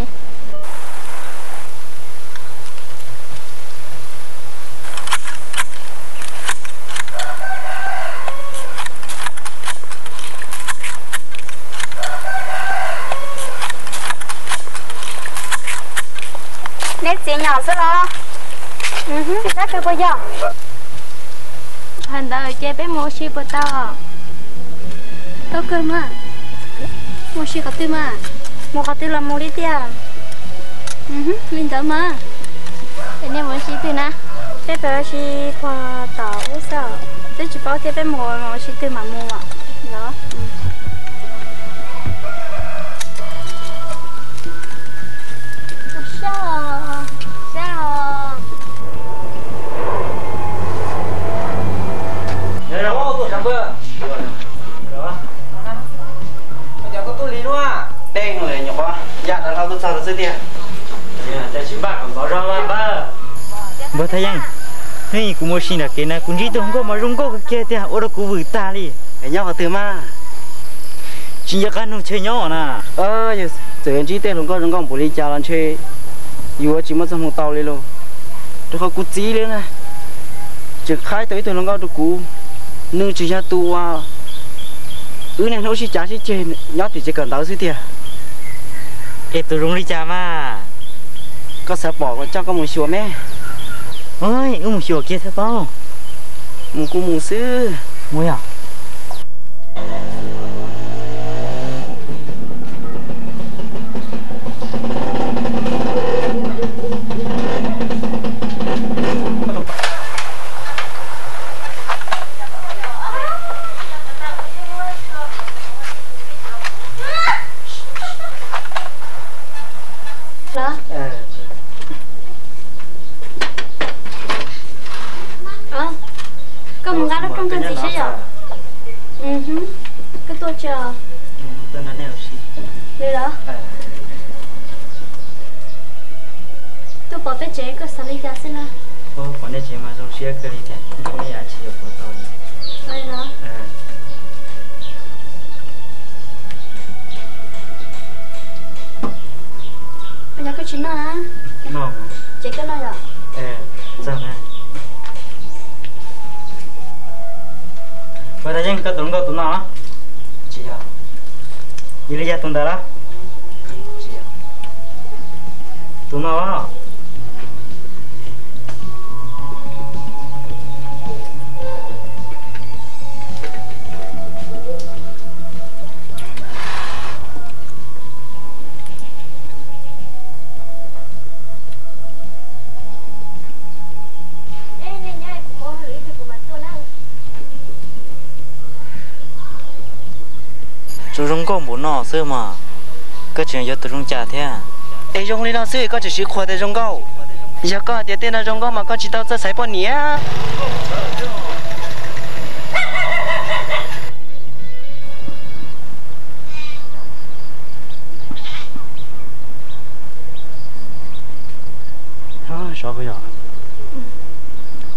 Neb txiv nyom xwb los? Txiv tab kawg puas yog? Hais ntawd ces peb mus ua si puas tau? Tau kawg mas. Mus ua si qhov twg mas? Mus qhov twg los mus li tiag. Li ntawd mas. Es nej mus ua si twg na? Peb pem ua si puag tom ub xwb. Twb tsis paub thiab, peb mus ua si twg mam mus. Npawg Thaj Yeeb, hnub kuv mus ua si nram kev na kuv ntsib tus hluas nkauj mas zoo nkauj kawg kiag tiag, ua rau kuv vwm tag li. Nyob qhov twg mas? Tsis nco qab nug chaw nyob na. Txawm yuav ntsib tej hluas nkauj zoo nkauj npaum li cas los ntshe yuav tsis muaj txoj hmoo tau li lauj. Rau qhov kuv txiv li na, tseem qhaib tau ib tug hluas nkauj rau kuv, nws tseem yog tus uas wb niaj hnub sib cav sib ceg nyob tim tsev kawm ntawv xwb tiag. Es tus zoo li cas mas? Koj xav pom kuv coj koj mus xyuas me. Wb mus xyuas kiag thiaj paub. Mus kuj mus xwb. Mus yom. Koj mus nqa lub rooj koj ntxiv seb yom. Koj tuaj tsis? Li los? Tuaj pom peb tsev koj xav li cas xwb na? Pom nej tsev mas zoo siab kawg li tiag, nej yam tsis Yog koj tsis noj na, ces koj noj yom. Ua tas yeej koj tus hluas nkauj tus no. Tsis yog. Yog li yog tus ntawd lawm. Tsis yog. Tus no. Tus zoo nkauj npaum no xwb mas koj tseem yuav tus zoo cas thiab? Es zoo li no xwb koj tseem siv qhuas tias zoo nkauj. Yog koj hais tias tej no zoo nkauj mas koj tsis tau txawj xaiv poj niam.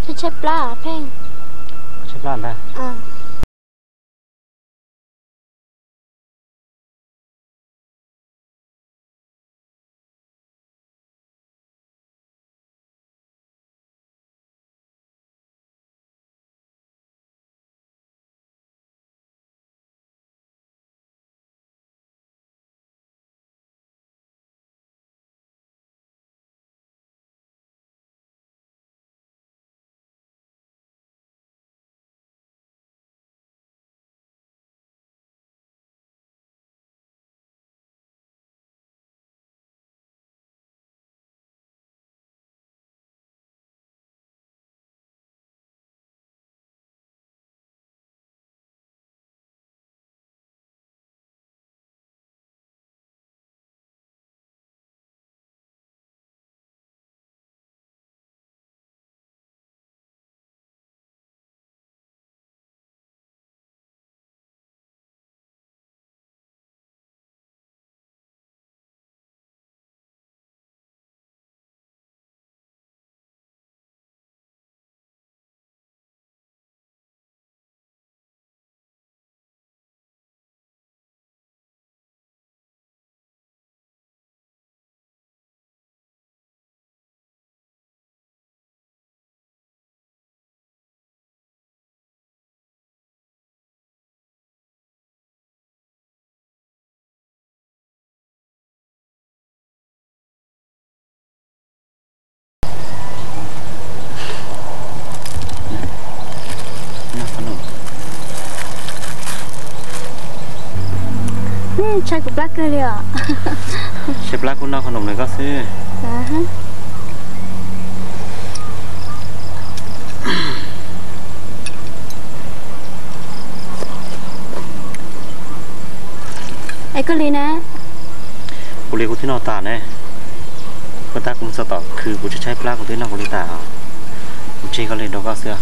Tshaib tshaib plab Pheej. Tshaib plab ntag. Tshaib kuv plab kawg li os. Tshaib plab kuj noj qhov noom ntawm koj xwb. Es koj li na? Kuv li kuv twb noj tas ne. Koj tab kuv mus txog tom khw kuv tshaib tshaib plab kuv twb noj kuv li tas. Kuv tseg koj li rau koj xwb.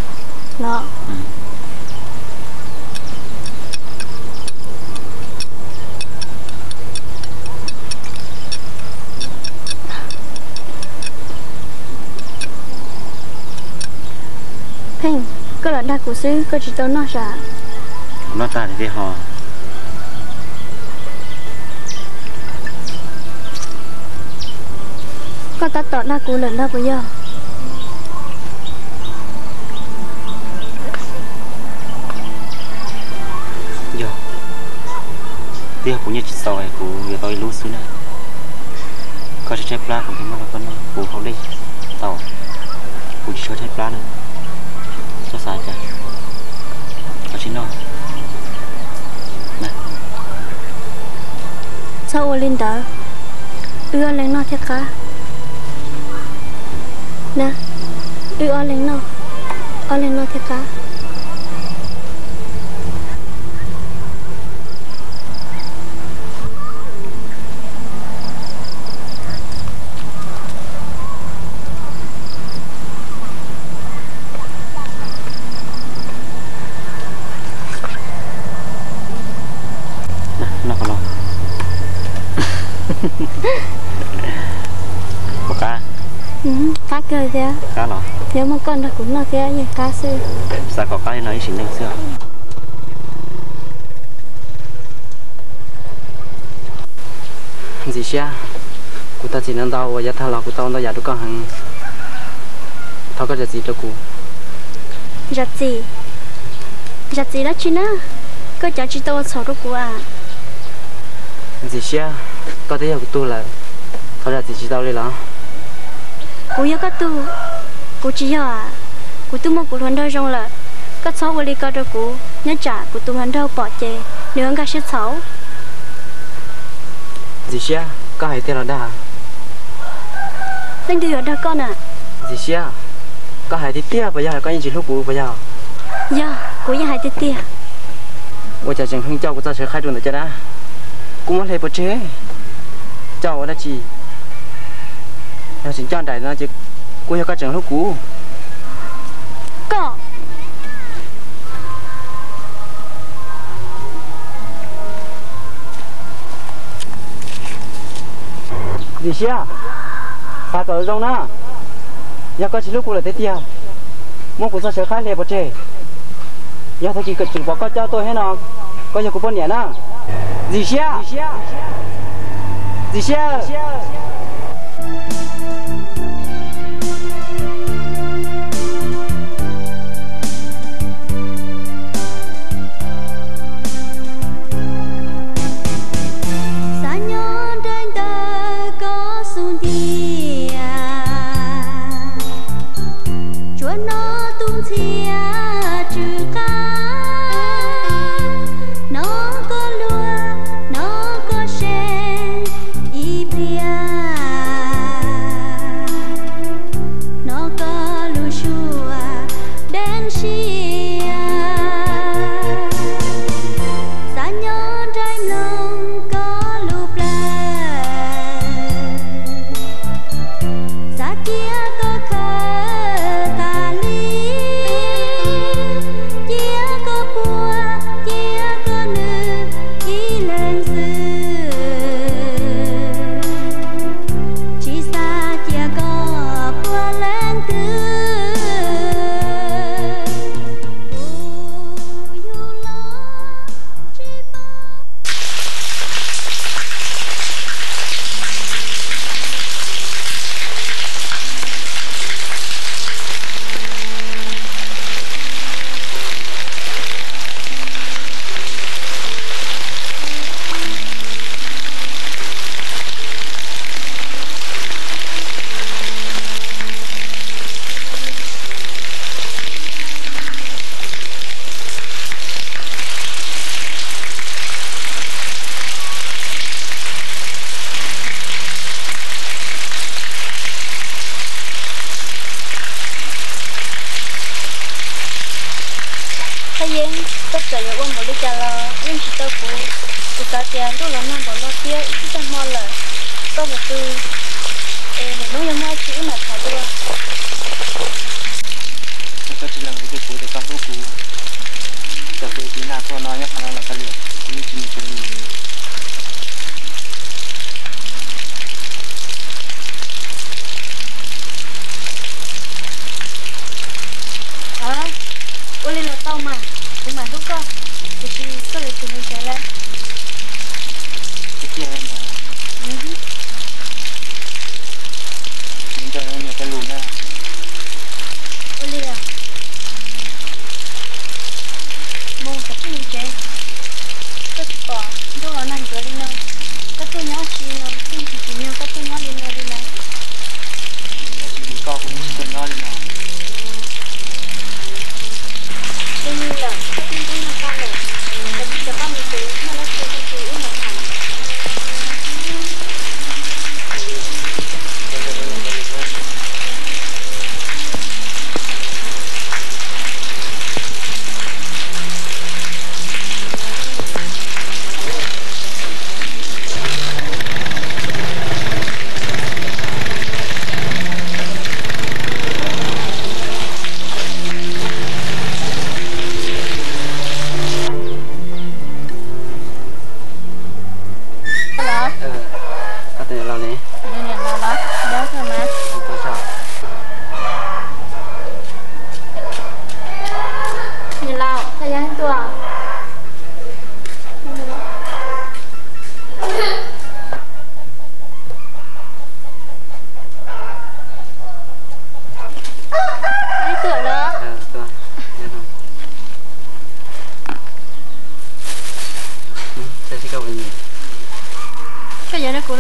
Pheej, koj los dag kuv xwb koj tsis tau noj sav? Kuv noj tag li tiag ho. Koj tab tom dag kuv lawm ntag puas yog? Yog, twb yog kuv nyiaj tsis txaus es kuv yuav tau ib lub xwb na. Koj tshaib tshaib plab kuv thiaj muab rau koj noj, kuv haus dej tau, kuv tsis tshua tshaib plab na. Koj xav cas? Koj tsis noj. Txhob ua li ntawd, wb ob leeg noj thiaj qab. Na, wb ob leeg noj, ob leeg noj thiaj qab. Noj qhov no. Puas qab? Qab kawg thiab. Qab los? Yog muaj koj nrog kuv noj thiab yeej qab xwb. Xav kom qab li no ib sim neej xwb. Ntxim Siab, kuv tau txim ntau ntau uas yav tag los kuv tau ntau yam rau koj heev. Thov koj zam txim rau kuv. Zam txim? Zam txim dab tsi na? Koj cav tsis tau ua txhaum rau kuv a. Ntxim Siab, koj twb yog kuv tug lawm, thov zam txim tsis tau li los? Kuv yog koj tug? Kuv tsis yog a. Kuv twb muaj kuv hluas nraug zoo lawm, koj txhob ua li ko rau kuv, nyob tsam kuv tus hluas nraug pom ces nws yuav nkag siab txhaum. Ntxim Siab, koj hais tiag los dag? Leej twg yuav dag koj na? Ntxim Siab, koj hais tiag tiag puas yog, koj yeej tsis hlub kuv puas yog? Yog, kuv yeej hais tiag tiag. Ua cas tseem pheej coj kuv txoj sawv qhaib rau ntawm caj dab? Kuv muab hle pov tseg, coj ua dab tsi? Yog tseem coj nraim no ces kuj yog koj tseem hlub kuv. Koj Ntxim Siab, xav kom zoo na. Yog koj tsis hlub kuv lawm tiag tiag, muab kuv txoj sawv qhaib hle pov tseg. Yog tag kis tseem pom koj coj tuaj thiab no, koj yog kuv poj niam na. Ntxim Siab, Ntxim Siab. Xav nyob nrog ntawm koj xub ntiag, tsuas hnov tus ntxhiab tsw qab, hnov koj luag, hnov koj seev ib pliag, hnov koj lub suab deev siab. Xav nyob nraim mloog koj lub plawv, xav cia koj khawb tas li, cia koj puag, cia koj nws ib leeg xwb, tsis xav cia koj puag leej twg. Kuv yug los tsis paub. Thaj Yeeb, koj txawm yuav ua npaum li cas los yeej tsis tau kuv. Kuv xav tias ntuj los nag npaum no thiab ib tag hmo lawm, koj puas pw? Es lwm hnub yog muaj dab tsi wb mam tham dua. Koj tsis lees kuv rau kuv tias koj hlub kuv, txawm pw tiv nag tuaj no nyob qhov no los kav liam, kuv yeej tsis mus tsev li. Ua li los tau mas, kuv mam hlub koj, tiam sis koj yuav tsum mus tsev lawm. Tiag tiag li mas. Nco niam cov lus na. Ua li os. Mus kom tsij mus tsev. Koj tsis pom ntuj los nag ncuav li no, koj tuaj nyob tsis li no, kuj tsis tsim nyog koj tuaj nyob li no li lawm. Yog tsis vim koj kuv yeej tsis tuaj nyob li no. Li lawm, koj tuaj nyob nrog koj lawm, ces kuv coj koj mus tsev, muaj dab tsi tag kis wb mam tham.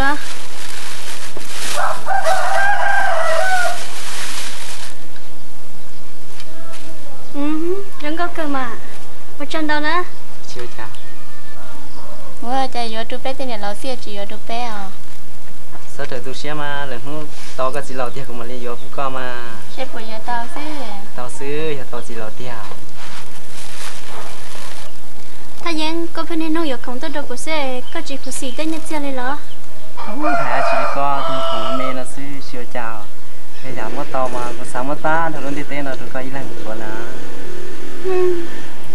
Zoo nkauj kawg mas. Ua tsaug ntau na. Ua cas yuav rau peb tej niam laus xwb tsis yuav rau peb os? Txhob raws tu siab mas, lwm hnub tau koj txiv laus tiag kuv mam li yuav pub koj mas. Seb puas yuav tau xwb. Tau xwb, yog tau txiv laus tiag. Thaj Yeeb, koj pheej niaj hnub yuav khoom tuaj rau kuv xwb, koj tsis khuv xim tej nyiaj txiag li los? Hais dab tsi koj, tus khoom me no xwb tsis ua cas. Yog yam muab tau mas kuv xav muab tag nrho lub ntiaj teb no rau koj ib leeg ua na.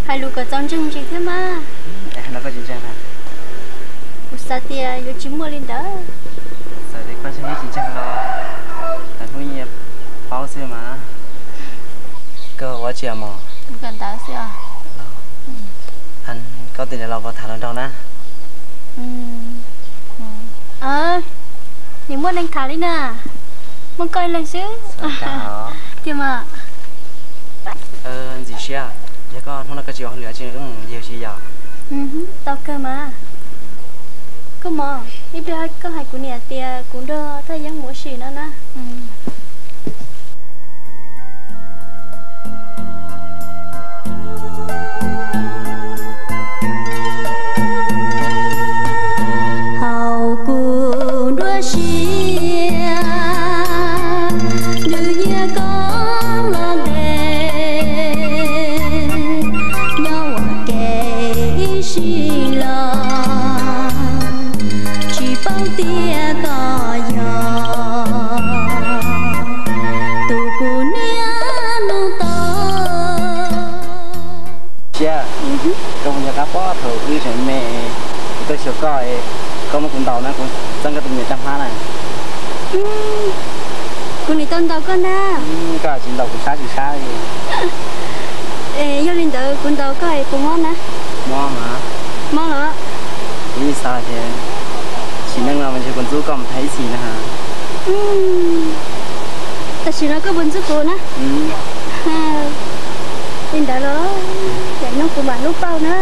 Hais lus kom txaus ntseeg ntsis thiab mas. Es no koj tsis ntseeg na? Kuv xav tias yuav tsis muaj li ntawd. Txawm tias koj ntseeg thiab tsis ntseeg los lwm hnub yeej paub xwb mas. Koj ua dab tsi mog? Koj tus niam laus puas tham hluas nraug na? Nim muaj neeg tham li na, muaj koj ib leeg xwb. Tiag mas. Ntxim siab, yog koj hnub no koj tsis ua hauj lwm tsis wb mus yug si yom? Tau kawg mas. Koj mog, ib pliag koj hais kuv niam tias kuv nrog Thaj Yeeb mus ua si no na. Hauv kuv nruab siab, nws nyiag koob los ntev, nyob ua ke ib sim los, tsis paub tias koj yog tus kuv niaj hnub tos. Siab, koj puas nco qab pob thaum wb tseem me, kuv tuaj xyuas koj, koj muab kuv ntaus na, kuv txeeb koj tus me rab hmab na. Kuv nim tau ntaus koj ntag. Koj tsis ntaus kuv sab tsis sab li. Es yog li ntawd kuv ntaus koj es puas mob na? Mob mas. Mob los? Kuv yeej xav tias sim neej no mas ntshe kuv ntxub koj mus tag ib txhis na. Tam sim no koj puas ntxub kuv na? Li ntawd los, ces hnub kuv mam hnub paub na.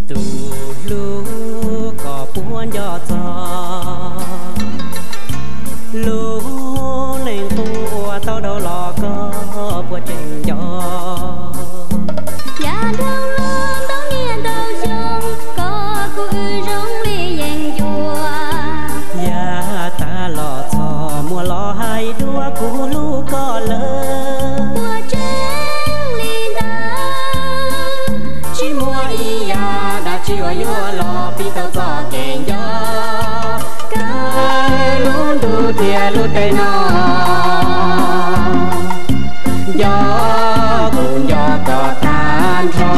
Tus hlub, koj puas nco txog lub neej qub uas tau dhau los, koj puas tseem nco? Yav dhau los ntau niaj ntau xyoo, koj kuj wb zoo li yeeb ncuab. Yav tag los txog muaj los hais dua, kuv hlub koj lawm. Puas tseeb li ntawd? Tsis muaj ib yam dab tsi uas yuav los pib tau txoj kev nco. Kawg lub ntuj thiab lub teb no, nco kuv nco koj tag nrho.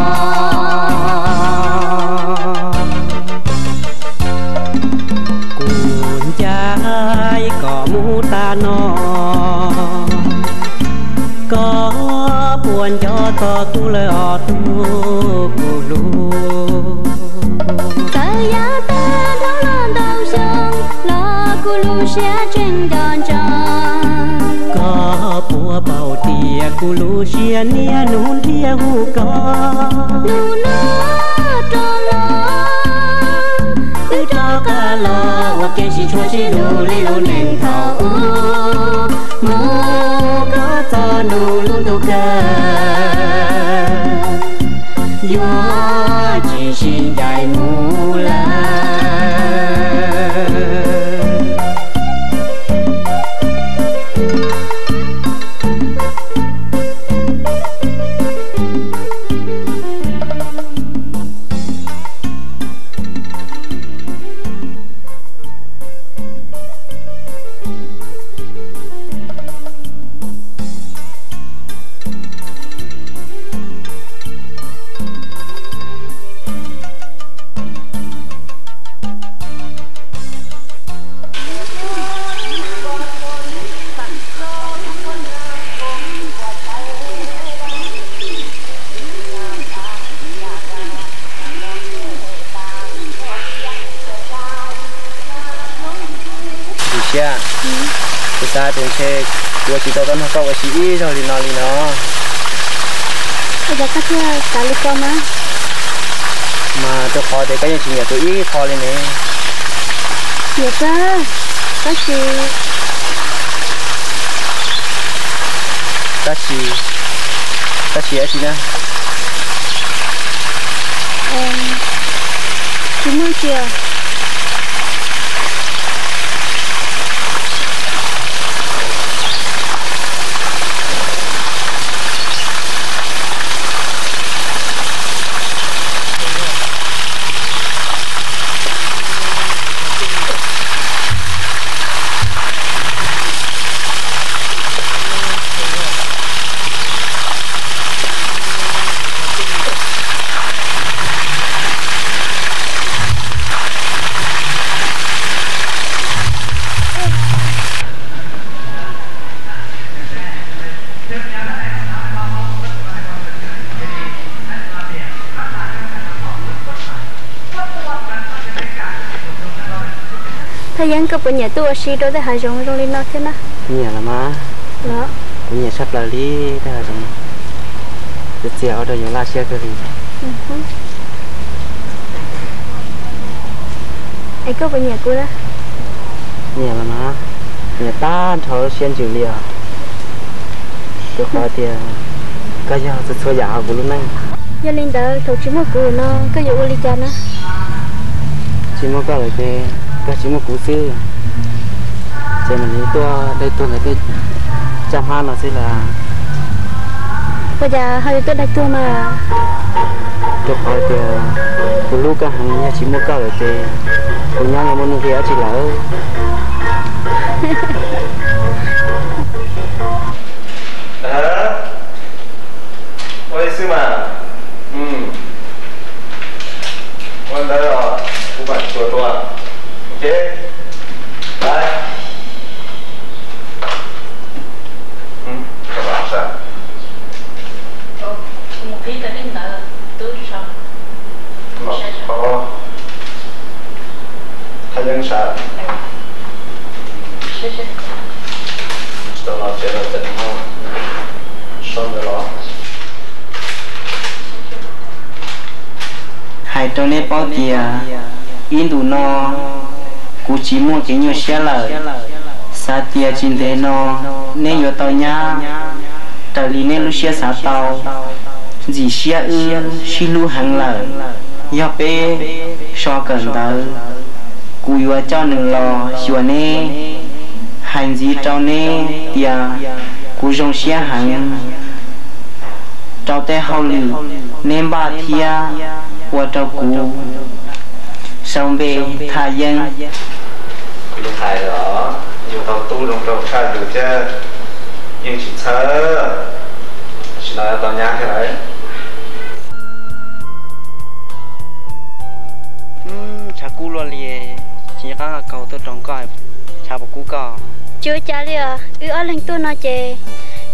Kuv ncaim koj mus tas no, koj puas nco txog kuv lawm os tus kuv hlub? Txawm yav tag dhau los ntau xyoo los kuv lub siab tseem nco ntsoov. Koj puas paub tias kuv lub siab niaj hnub nrhiav hu koj? Nug luag rov los, wb rov qab los ua ke sib tshuam sib hlub li lub neej thaum ub. Mus kom txog nub lub ntuj kawg, yuav tsis sib ncaim mus lawm. Cia, kuv xav tias ntshe kuv yuav tsis tau tau nrog koj ua si ib zaug li no li no. Ua cas koj thiaj xav li ko na? Mas rau qhov tias koj yeej tsis nyiam kuv ib qho li ne. Nyiam kawg, tab sis, tab sis, tab sis dab tsi na? Tsis muaj tsi. Thaj Yeeb, koj puas nyiam tuaj ua si rau tej hav zoov zoo li no thiab na? Nyiam los mas. Los, kuv nyiam tshaj plaws li tej hav zoov, txias txias ua rau yus laj siab kawg li. Es koj puas nyiam kuv na? Nyiam los mas, nyiam tag nrho siab ntsws li os. Rau qhov tias koj yog txhua txhua yam hauv kuv lub neej. Yog li ntawd thaum tsis muaj kuv no koj yuav ua li cas na? Tsis muaj koj lawm ces kawg tsis muaj kuv xwb, ces mam li tuaj daig tuag ntawm tej caj hmab no xwb las. Ua cas ho yuav tuaj daig tuag mas? Rau qhov tias kuv hlub koj heev, yog tsis muaj koj lawm ces kuv nyob los muaj nuj nqis dab tsi lawm. Ua li xwb mas. Ua ntawd os, kuv mam tsuas dua. Ok, bye. Thaj Yeeb sas. Tsis tau los tsev los tseem ho so ntawd los. Hais rau neb paub tias ib ntus no kuv tsis muaj kev nyuaj siab lawm. Xav tias tsis ntev no neb yuav tau nyab raws li neb lub siab xav tau. Ntxim siab wb sib hlub heev lawm. Yog peb so kawm ntawv, kuv yuav coj nws los xyuas neb. Hais ntxiv rau neb tias kuv zoo siab heev rau tej hauj lwm neb npaj thiab ua rau kuv. Sau npe Thaj Yeeb. Kuv yeej hais los, yus tau tub zoo nraug tshaj yus thiab, yeej tsis txhawj. Tam sim no tau nyab thiab lawm. Tshav kub luaj li, tsis nco qab kaug tuaj rau koj, tshav puas kub koj? Tsis ua cas li os, wb ob leeg tuaj no ces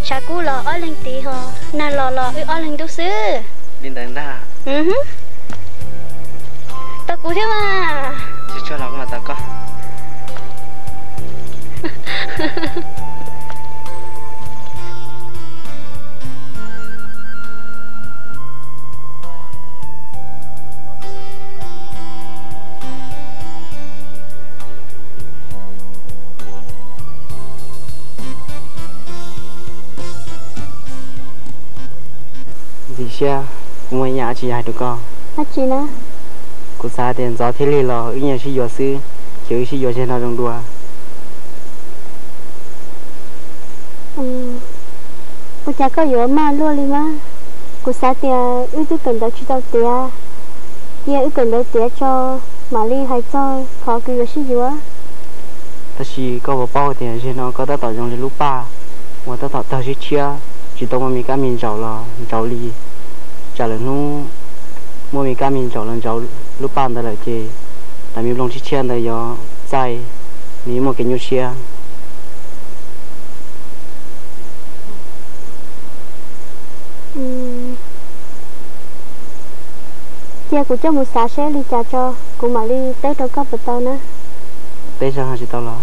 tshav kub los ob leeg tiv ho, nag los los wb ob leeg ntub xwb. Li ntawd ntag. Tau kuv thiab mas. Tsis tsuag los kuv mam tau koj. Ntxim siab, kuv muaj ib yam dab tsi yuav hais rau koj. Dab tsi na? Kuv xav tias ntxov thiab lig los wb yeej sib yuav xwb, ces wb sib yuav zaum no zoo dua. Ua cas koj yuav maj luaj li mas? Kuv xav tias wb twb kawm ntawv tsis tau tiav, cia wb kawm ntawv tiav tso mam li hais txog qhov kws yuav sib yuav. Tab sis koj puas paub tias zaum no koj tab tom zoo li lub paj uas tab tom tawg siab tshiab, tsis tau muaj me kab me ntsaum los ntsauv li. Tsam lwm hnub muaj me kab me ntsaum los ntsauv lub paj ntawd lawm ces tus me nplooj tshiab tshiab ntawd yuav txaij, nws yuav muaj kev nyuaj siab. Cia kuv coj mus xav seb li cas tso, kuv mam li teb rau koj puas tau na. Teb zog tsis tau los?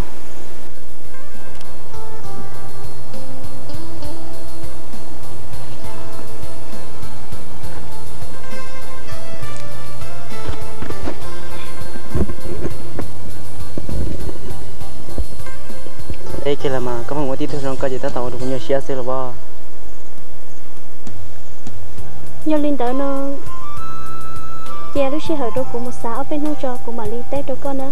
Ib kiag los mas koj pheej ua tib tug zoo koj ces tab tom ua rau kuv nyuaj siab xwb los as. Yog li ntawd no, cia lub sij hawm rau kuv mus xav ob peb hnub tso kuv mam li teb rau koj na.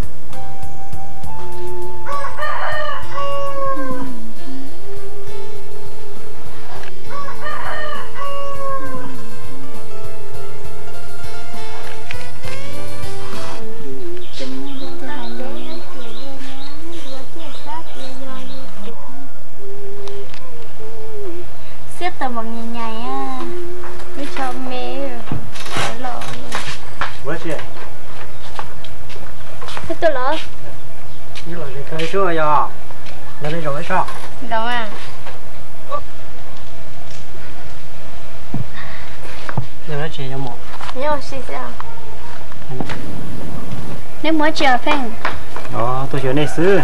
Xiab tau npaum nyais nyais, lub tsho me los. Tuaj los. Yog, neb mus dab tsi Pheej? Tuaj xyuas nej xwb.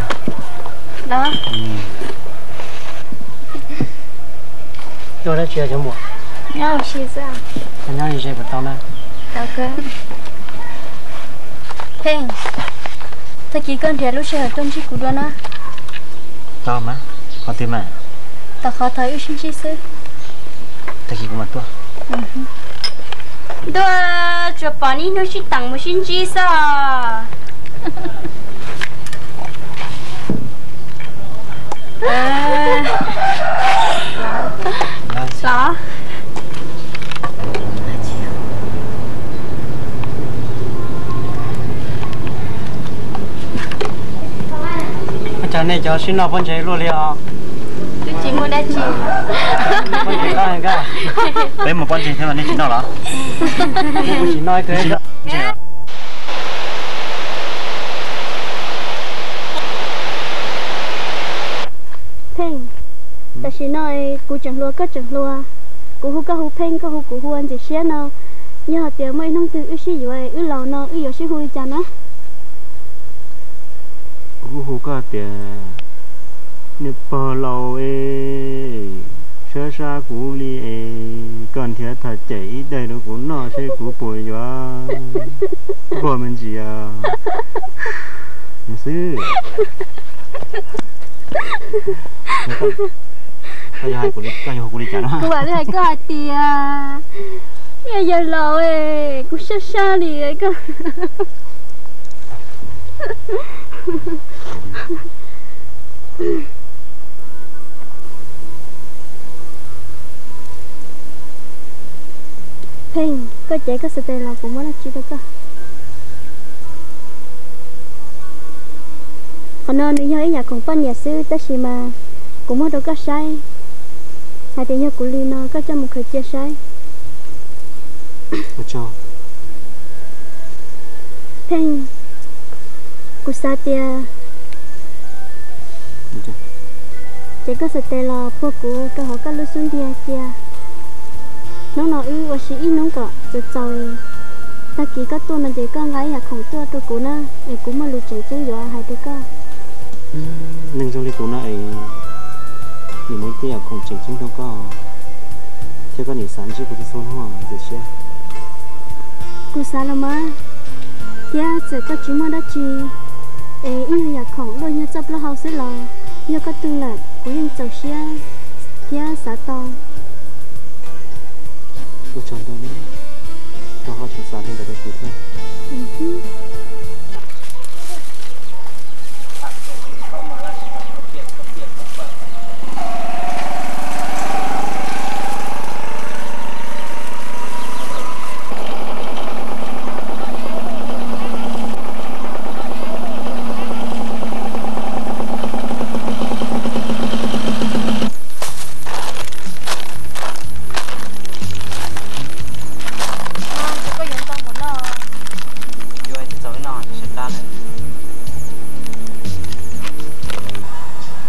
Tuaj dab tsi cov muam? Nyob li ze puas tau na? Pheej, tag kis koj nrhiav lub sij hawm tuaj ntsib kuv dua na. Tau mas, qhov twg mas? Tau qhov thaum wb sib ntsib xwb. Tag kis kuv mam tuaj. Ntuj, tsuas pom ib hnub sib teem mus sib ntsib xwb os. Los. Ua cas nej cov sib noj pob ntseg luaj li os? Twb tsis muaj dab tsi. Pob ntseg, peb mus pob ntseg thiab mas nej tsis noj los? Tsis noj. Pheej, tam sim no kuv tseem hluas koj tseem hluas, kuv hu koj hu Pheej koj hu kuv hu ua Ntxim Siab no, yog hais tias muaj ib hnub twg wb sib yuav wb laus no wb yuav sib hu li cas na? Kuv hu koj tias niag pog laus es, sab sab kuv li es, koj nrhiav thaj cem ib daim rau kuv noj seb kuv puas yuav nquag me ntsis os. Xwb. Koj yuav hais kuv li cas no? Kuv vam li hais koj hais tias, yawg laus, kuv sab sab li koj. Pheej, koj cev koj xav tes los kuv muab dab tsi rau koj? Qhov no nws yog ib yam khoom poj niam xwb tab sis mas kuv muab rau koj saib, hais tias yog kuv li no koj coj mus khaws cia saib. Pheej, kuv xav tias ces koj xav tes los puag kuv rau hauv koj lub xub ntiag cia. Hnub no wb ua si ib hnub kom txaus txaus, tag kis koj tuaj no ces koj nqa ib yam khoom tuaj rau kuv na, es kuv muaj lus tseem ceeb yuav hais rau koj. Neeg zoo li kuv no es nim muaj tej yam khoom tseem ceeb rau koj, thiab koj nim xav ntsib kuv txhua txhua hnub Ntxim Siab. Kuv xav los mas, thiab txawm koj tsis muaj dab tsi, es ib nyuag yam khoom luaj yog txoj plaub hau xwb los yog koj tug lawm kuv yeej txaus siab thiab xav tau. Ua tsaug ntau, koj tseem xav li ntawd rau kuv thiab.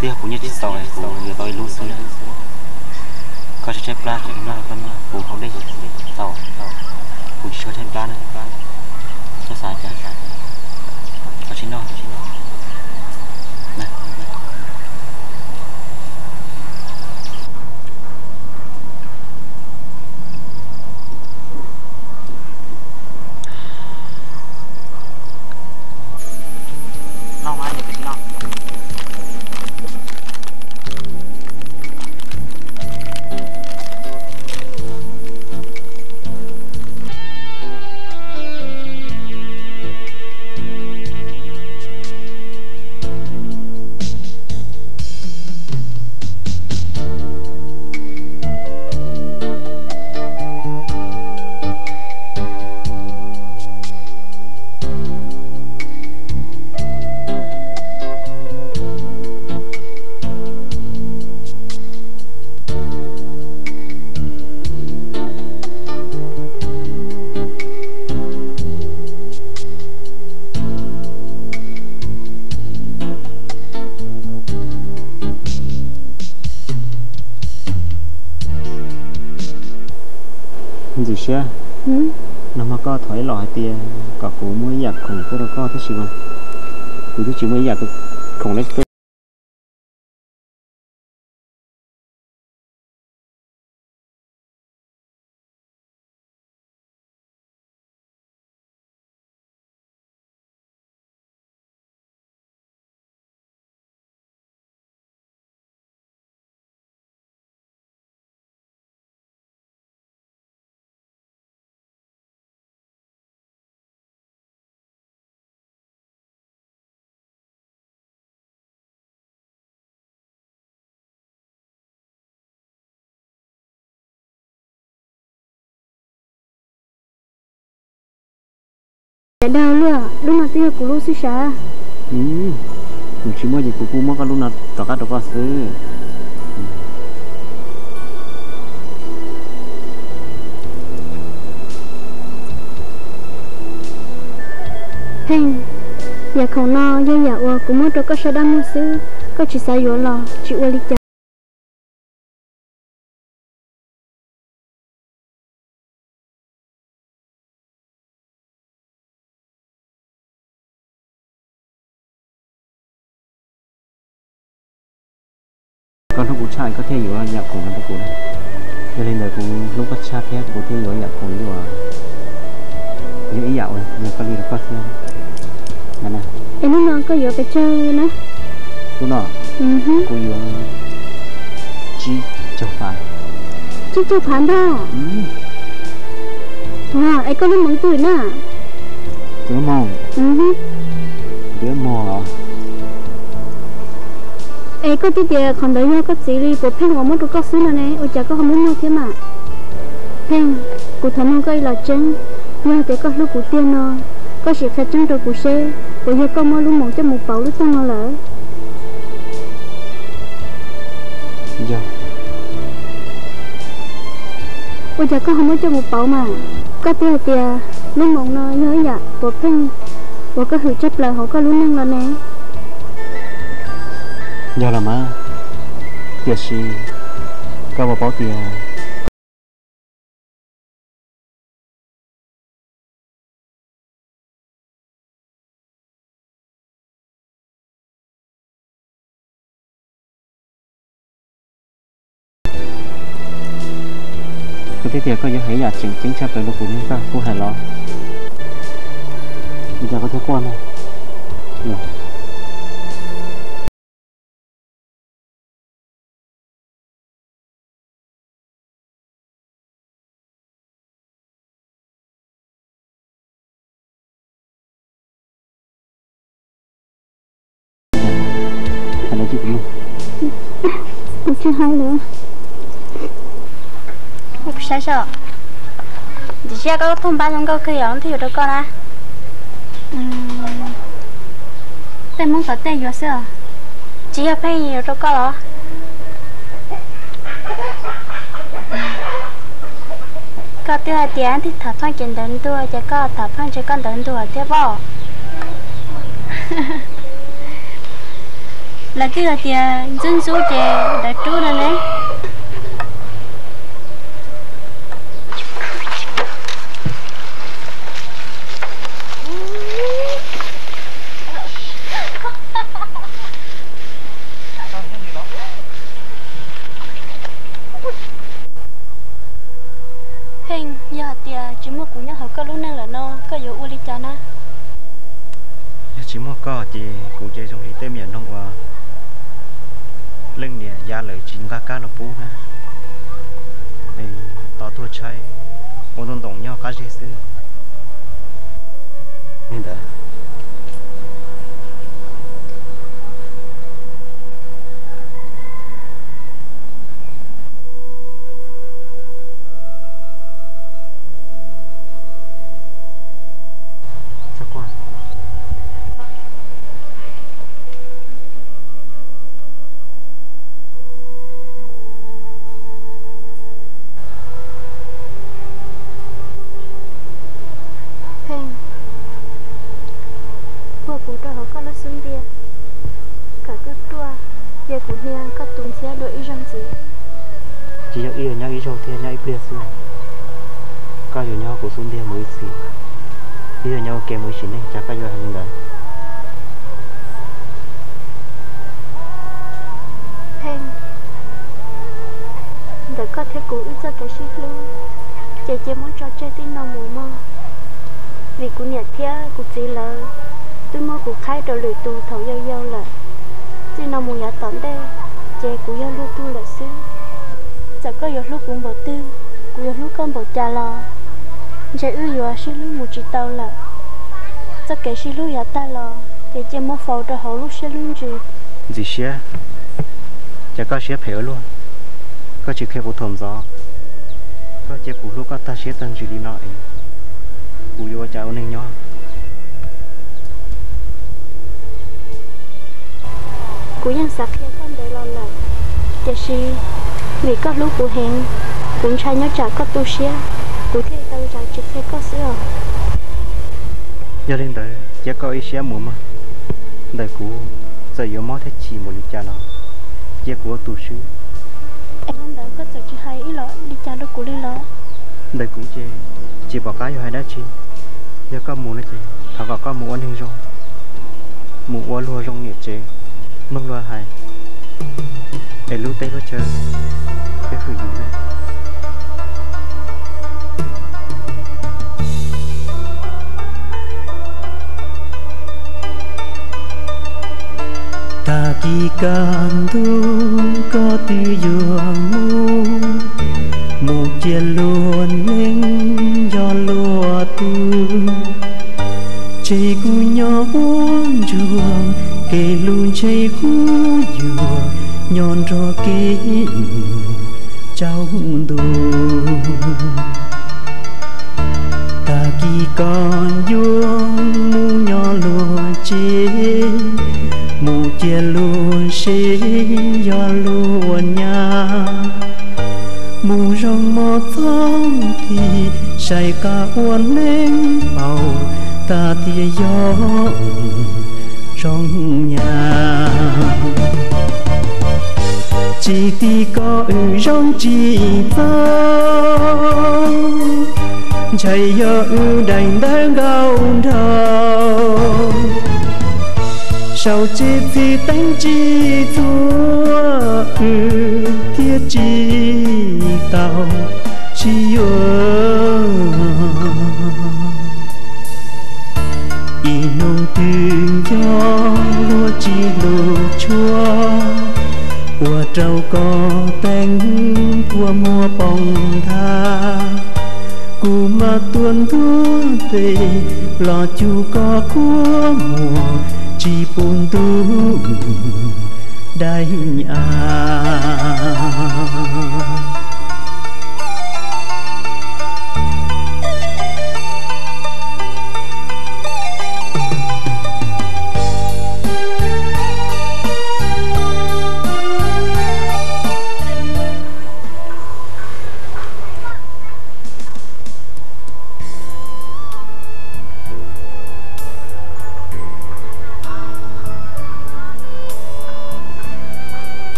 Twb yog kuv nyiaj tsis txaus, kuv yuav tau ib lub xwb na. Koj tshaib tshaib plab, kuv noj rau koj noj, kuv haus dej txaus, kuv tsis tshua tshaib plab na. Koj xav cas? Koj tsis noj, koj tsis noj. Noj mas, noj. Siab, nag hmo koj thov ib los hais tias kom kuv muab ib yam khoom tuaj rau koj tab sis mas kuv twb tsis muaj ib yam khoom li. Cov daug luaj, lub no twb yog kuv lub xwb sav. Kuv tsis muaj ces kuv kuj muab koj lub no rov qab rau koj xwb. Pheej, yam khoom no yog yam uas kuv muab rau koj sab dab muag xwb, koj tsis xav yuav los tsis ua li cas. Koj hlub kuv tshaj koj thiaj yuav yam khoom no rau kuv na. Yog li ntawd kuv hlub koj tshaj thiab kuv thiaj yuav yam khoom uas yog ib yam uas yog koj li rau koj thiab. Es lub no koj yuav pes tsawg na? Lub no kuv yuav tsib caug phav. Tsib caug phav ntag. Es koj lub moov twg na? Kuv lub moov, kuv lub moov os. Es koj twb tias qhov ntawd yog koj txiv li puas pheej uas muab rau koj xwb no ne, ua cas koj ho muab muag thiab mas? Pheej, kuv thov nug koj ib los tseeb, yog tias koj hlub kuv tiag no, koj sim qhia tseeb rau kuv seb puas yog koj muab lub moov coj mus pauv lub tooj no lawm? Yog. Ua cas koj ho muab coj mus pauv mas? Koj twb hais tias lub moov no yog ib yam puas pheej uas koj hwm tshaj plaws hauv koj lub neej los ne. Yog los mas, tiam sis koj puas paub tias Koj twb tias koj yuav hais yam tseem ceeb tshaj plaws rau kuv ne, koj kuj hais los. Ua cas koj thiaj quaj na? Kuv tsis hais lawm. Saib so, ntsim siab koj thooj npab zoo nkauj kawg yog leej twg yuav rau koj na? Tej Hmoob tom tej yuav xwb os. Tsis yog Pheej yuav rau koj los? Koj twb hais tias leej twg tham pheej ces ntawd ntuag, ces koj tham pheej ces koj ntawd ntuag thiab pob. Lawv twb hais tias ntxub ntxub ces ntawd rub no ne. Pheej, yog hais tias tsis muaj kuv nyob hauv koj lub neej lawm no koj yuav ua li cas na? Yog tsis muaj koj ces kuv ces zoo li tej me nyuam noog uas leej niam yav lawm tsis nqa kab los pub na, tos tuag tshaib ua ntoo ntoos nyob qab zej xwb. Li ntawd, Pheej, puag kuv rau hauv koj lub xub ntiag, kom kuv ruaj, cia kuv hnia koj tus ntxhiab dua ib zaug ntxiv. Tsis yog ib zaug, nyob ib zaug thiab, nyob ib pliag xwb. Koj yuav nyob kuv xub ntiag mus ib txhis, wb yuav nyob ua ke mus ib sim neej, cas koj yuav hais li ntawd? Pheej, ntawm koj thiab kuv wb txoj kev sib hlub, ces cia muab tso tseg txij no mus mog. Vim kuv niam thiab kuv txiv lawv twb muab kuv qhaib rau lwm tus thaum yau yau lawm. Txij no mus yav tom ntej, ces kuv yog luag tug lawm xwb. Txawm koj yuav hlub kuv npaum twg, kuv yuav hlub koj npaum cas los, ntshe wb yuav sib hlub mus tsis tau lawm. Txoj kev sib hlub yav tag los ces cia muab faus rau hauv lub siab lub ntsws. Ntxim siab, cas koj siab phem ua luaj? Koj tsis qhia kuv thaum ntxov, koj cia kuv hlub koj tag siab tag ntsws li no es kuv yuav ua cas ua neeg nyob? Kuv yeej xav qhia koj ntev los lawm, tiam sis vim koj hlub kuv heev, kuv ntshai nyob tsam koj tu siab, kuv thiaj li tau zais tsis qhia koj xwb os. Yog li ntawd cia koj ib siab mus mog. Ntawm kuv, txawm yuav mob thiab chim npaum li cas los cia kuv ua tus swb. Es yog ntawd koj txawm tsis hais ib los li cas rau kuv li los? Ntawm kuv ces tsis pom qab yuav hais dab tsi. Yog koj mus no ces thov kom koj mus ua neeg zoo, mus ua luag zoo niam tsev mloog luag hais, es lub teb lub chaw peb hwm yus nawb. Tag kis kaj ntug koj twb yuav mus, mus cia luag neeg nco luag tug. Tseg kuv nyob ua ntsuag, kev hlub ntshe kuv yuav nyob nrog kev tsaus ntuj. Tag kis koj yuav mus nyob luag tsev, mus cia luag seb yog luag nyab. Mus zoo mos txog ti, saib qab ua neeg paum, tag tias yog zoo nyab. Tsis ti koj wb zoo tsis txog, ntshai yog wb daim ntawv nkaus nraug, sau tsis txi teeb tsis txhua, wb thiaj tsis tau sib yuav. Ib hnub twg nco luag tsis hlub tshua, ua rau koj teeb kua muag poob nthav. Kuv mas tuaj ntuag tes los cuag koj kua muag tsis pub ntuj dai av.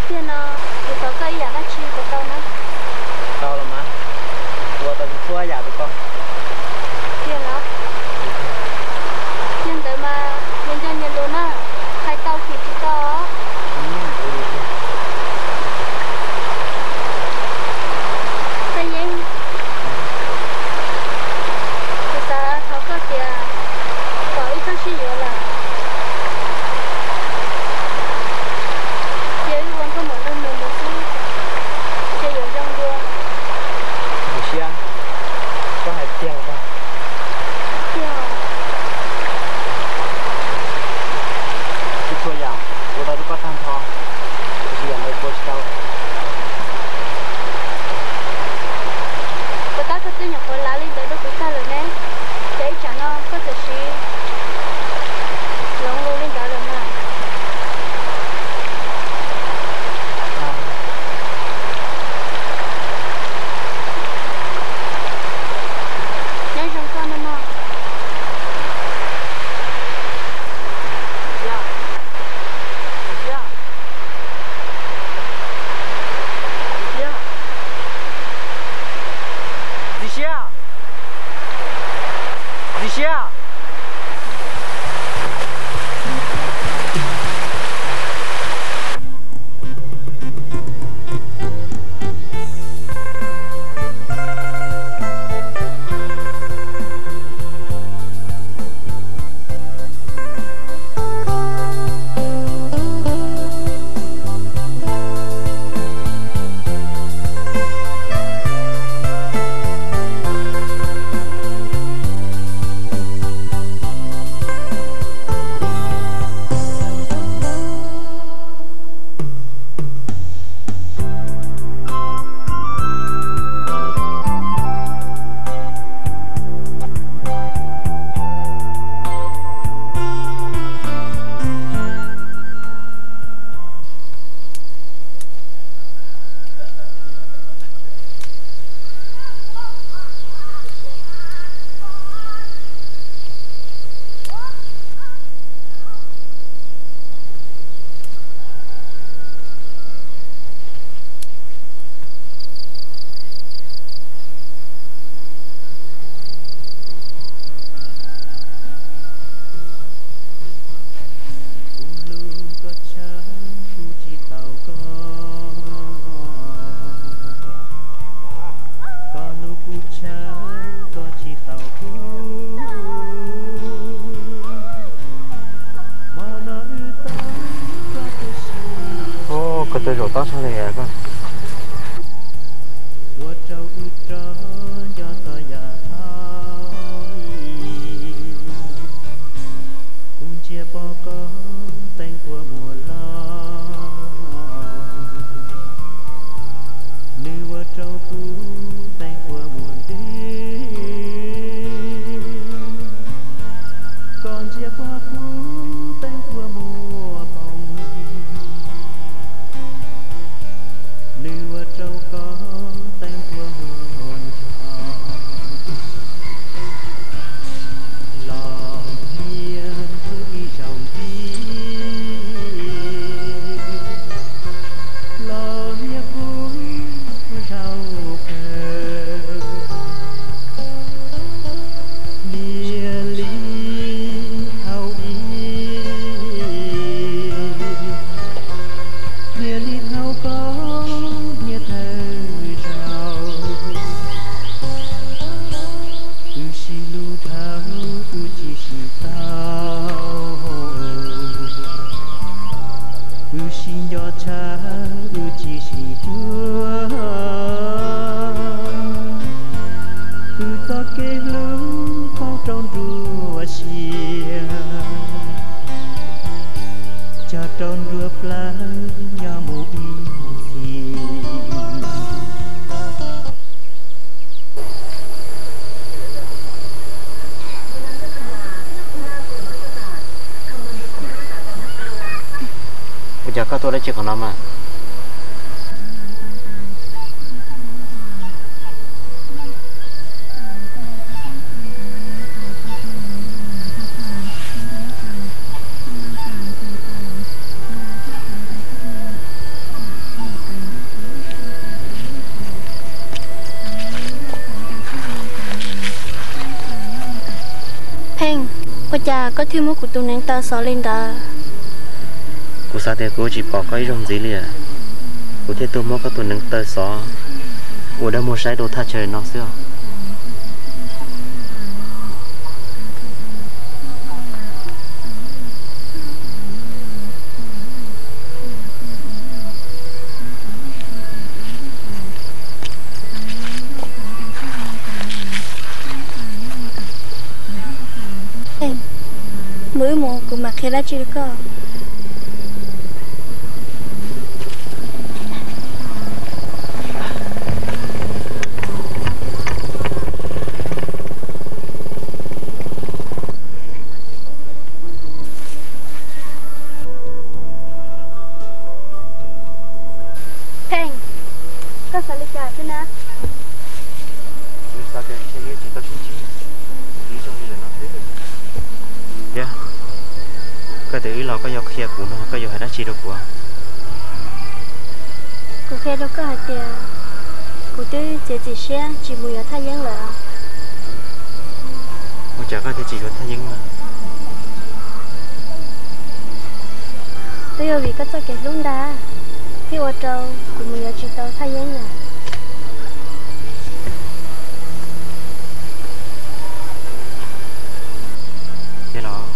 Tiag no, kuv thov koj ib yam dab tsi puas tau na? Tau los mas, kuv ua tau txhua yam rau koj. Tiag los? Yog ntawd mas nyias nco nyias lus na, hais tau kim tsis tau os. Txawj Yeeb, kuv xav thov koj tias kom wb txhob sib yuav lawm. Cia wb ua nkauj muam leej nus mus xwb, ces yuav zoo dua. Ntxim Siab, koj hais tiag los? Tiag. Txhua yam kuv tau rau koj tag nrho, tiam sis yam ntawd kuv ua tsis tau. Puas tab koj twb nyuam qhuav lav li ntawd rau kuv tag lawm ne, ces ib tsam no koj txawm siv hloov lus li ntawd lawm mas. Nyob zoo koj nawb mog. Ntxim Siab! Ntxim Siab! Kuv hlub koj tshaj kuv tsis tau koj, koj hlub kuv tshaj koj tsis tau kuv. Hmo no wb tau koj tus siab, koj tus zaum tob tshaj li koj. Ua rau wb rov nco txog yam thaum ub, kuv ntsia pom koj teev kua muag loj, nws ua rau kuv teev kua muag ntws, koj ntsia pom kuv teev kua muag poob, nws ua rau koj teev kua muag nrog. Los nias kuv ib zaug ntxiv, los nias kuv zaum kawg, nias li thaum ub, nias li thaum koj nias thawj zaug. Wb sib hlub dhau wb tsis sib tau, wb sib nco tshaj wb tsis sib cuag. Wb txoj kev hlub paub rau nruab siab, cog rau nruab plawv nyob mus ib txhis. Ua cas koj tuaj dab tsi qhov no mas? Cas koj thiaj muab kuv tus neev taw xov li ntawd? Kuv xav tias kuv tsis pom koj ib zaug ntxiv li, kuv thiaj tuaj muab koj tus neev taw xov ua dab muag saib rau thaj chaw no xwb. Mus wb mus, kuv mam qhia dab tsi rau koj. Pheej, koj xav li cas thiab na? Kuv xav tias ntshe yog tsis tau sib ntsib ib zaug li lawm no xwb. Thiab koj tias wb los koj yuav qhia kuv no koj yuav hais dab tsi rau kuv? Kuv qhia rau koj hais tias kuv twb txiav txim siab tsis mus yuav Thaj Yeeb lawm. Ua cas koj thiaj tsis yuav Thaj Yeeb na? Twb yog vim koj txoj kev hlub ntag thiaj ua rau kuv mus yuav tsis tau Thaj Yeeb na. Thiab los?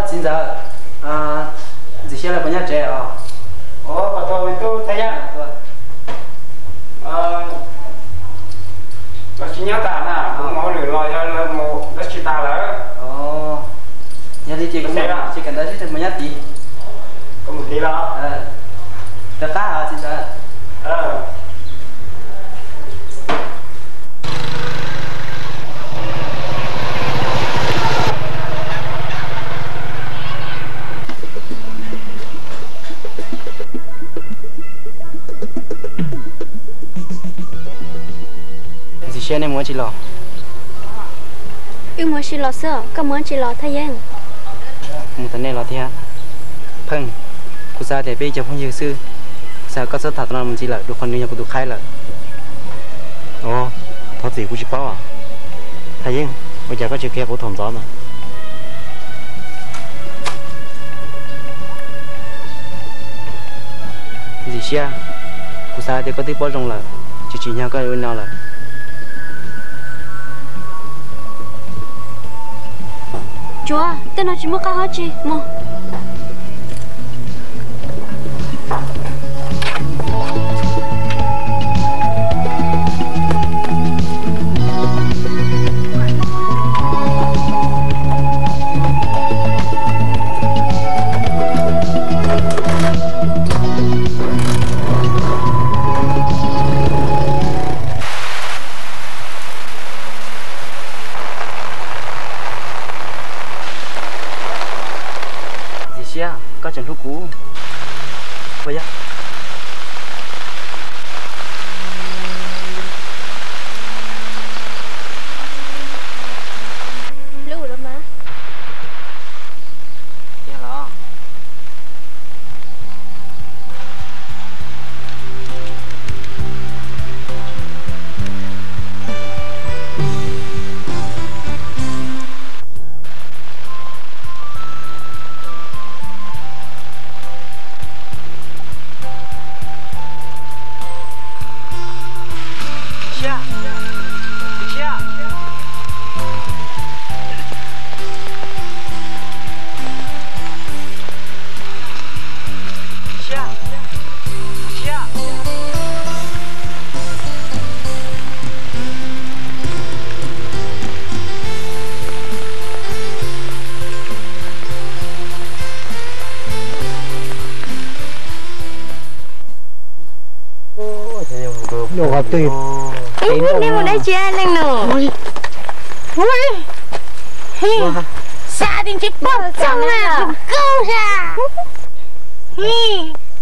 Txiv ntxawm, Ntxim Siab lawv puas nyob tsev os? Ua, pab tau me tub Thaj Yeeb. Lawv tsis nyob tas na, kuv mus hauj lwm los yog lawv mus dab tsi tas lawm. Yog li ces kuv mus tsis kawm ntawv xwb, puas nyob tid? Kuv mus tid los? Rov qab os txiv ntxawm. Ntxim Siab, nej mus ua tsi los? Wb mus ua si los xwb, koj mus ua tsi los Thaj Yeeb? Mus tom nej los thiab. Pheej, kuv xav tias peb ib co phooj ywg xwb, xav koj txhob tham tom no mus ntxiv lawm, rau qhov nws yog kuv tus khaib lawm. Thov txim, kuv tsis paub. Thaj Yeeb, ua cas koj tsis qhia kuv thaum ntxov na? Ntxim Siab, kuv xav tias koj twb paub zoo lawm, tsis tsim nyog koj ua li no lawm. Tsuav, tej no tsis muaj qab hau tsi mus. Ntxim Siab, koj tseem hlub kuv. Nej mus dab tsi leej nus? Xav tias ntshe poj txoog na, tus kub sa.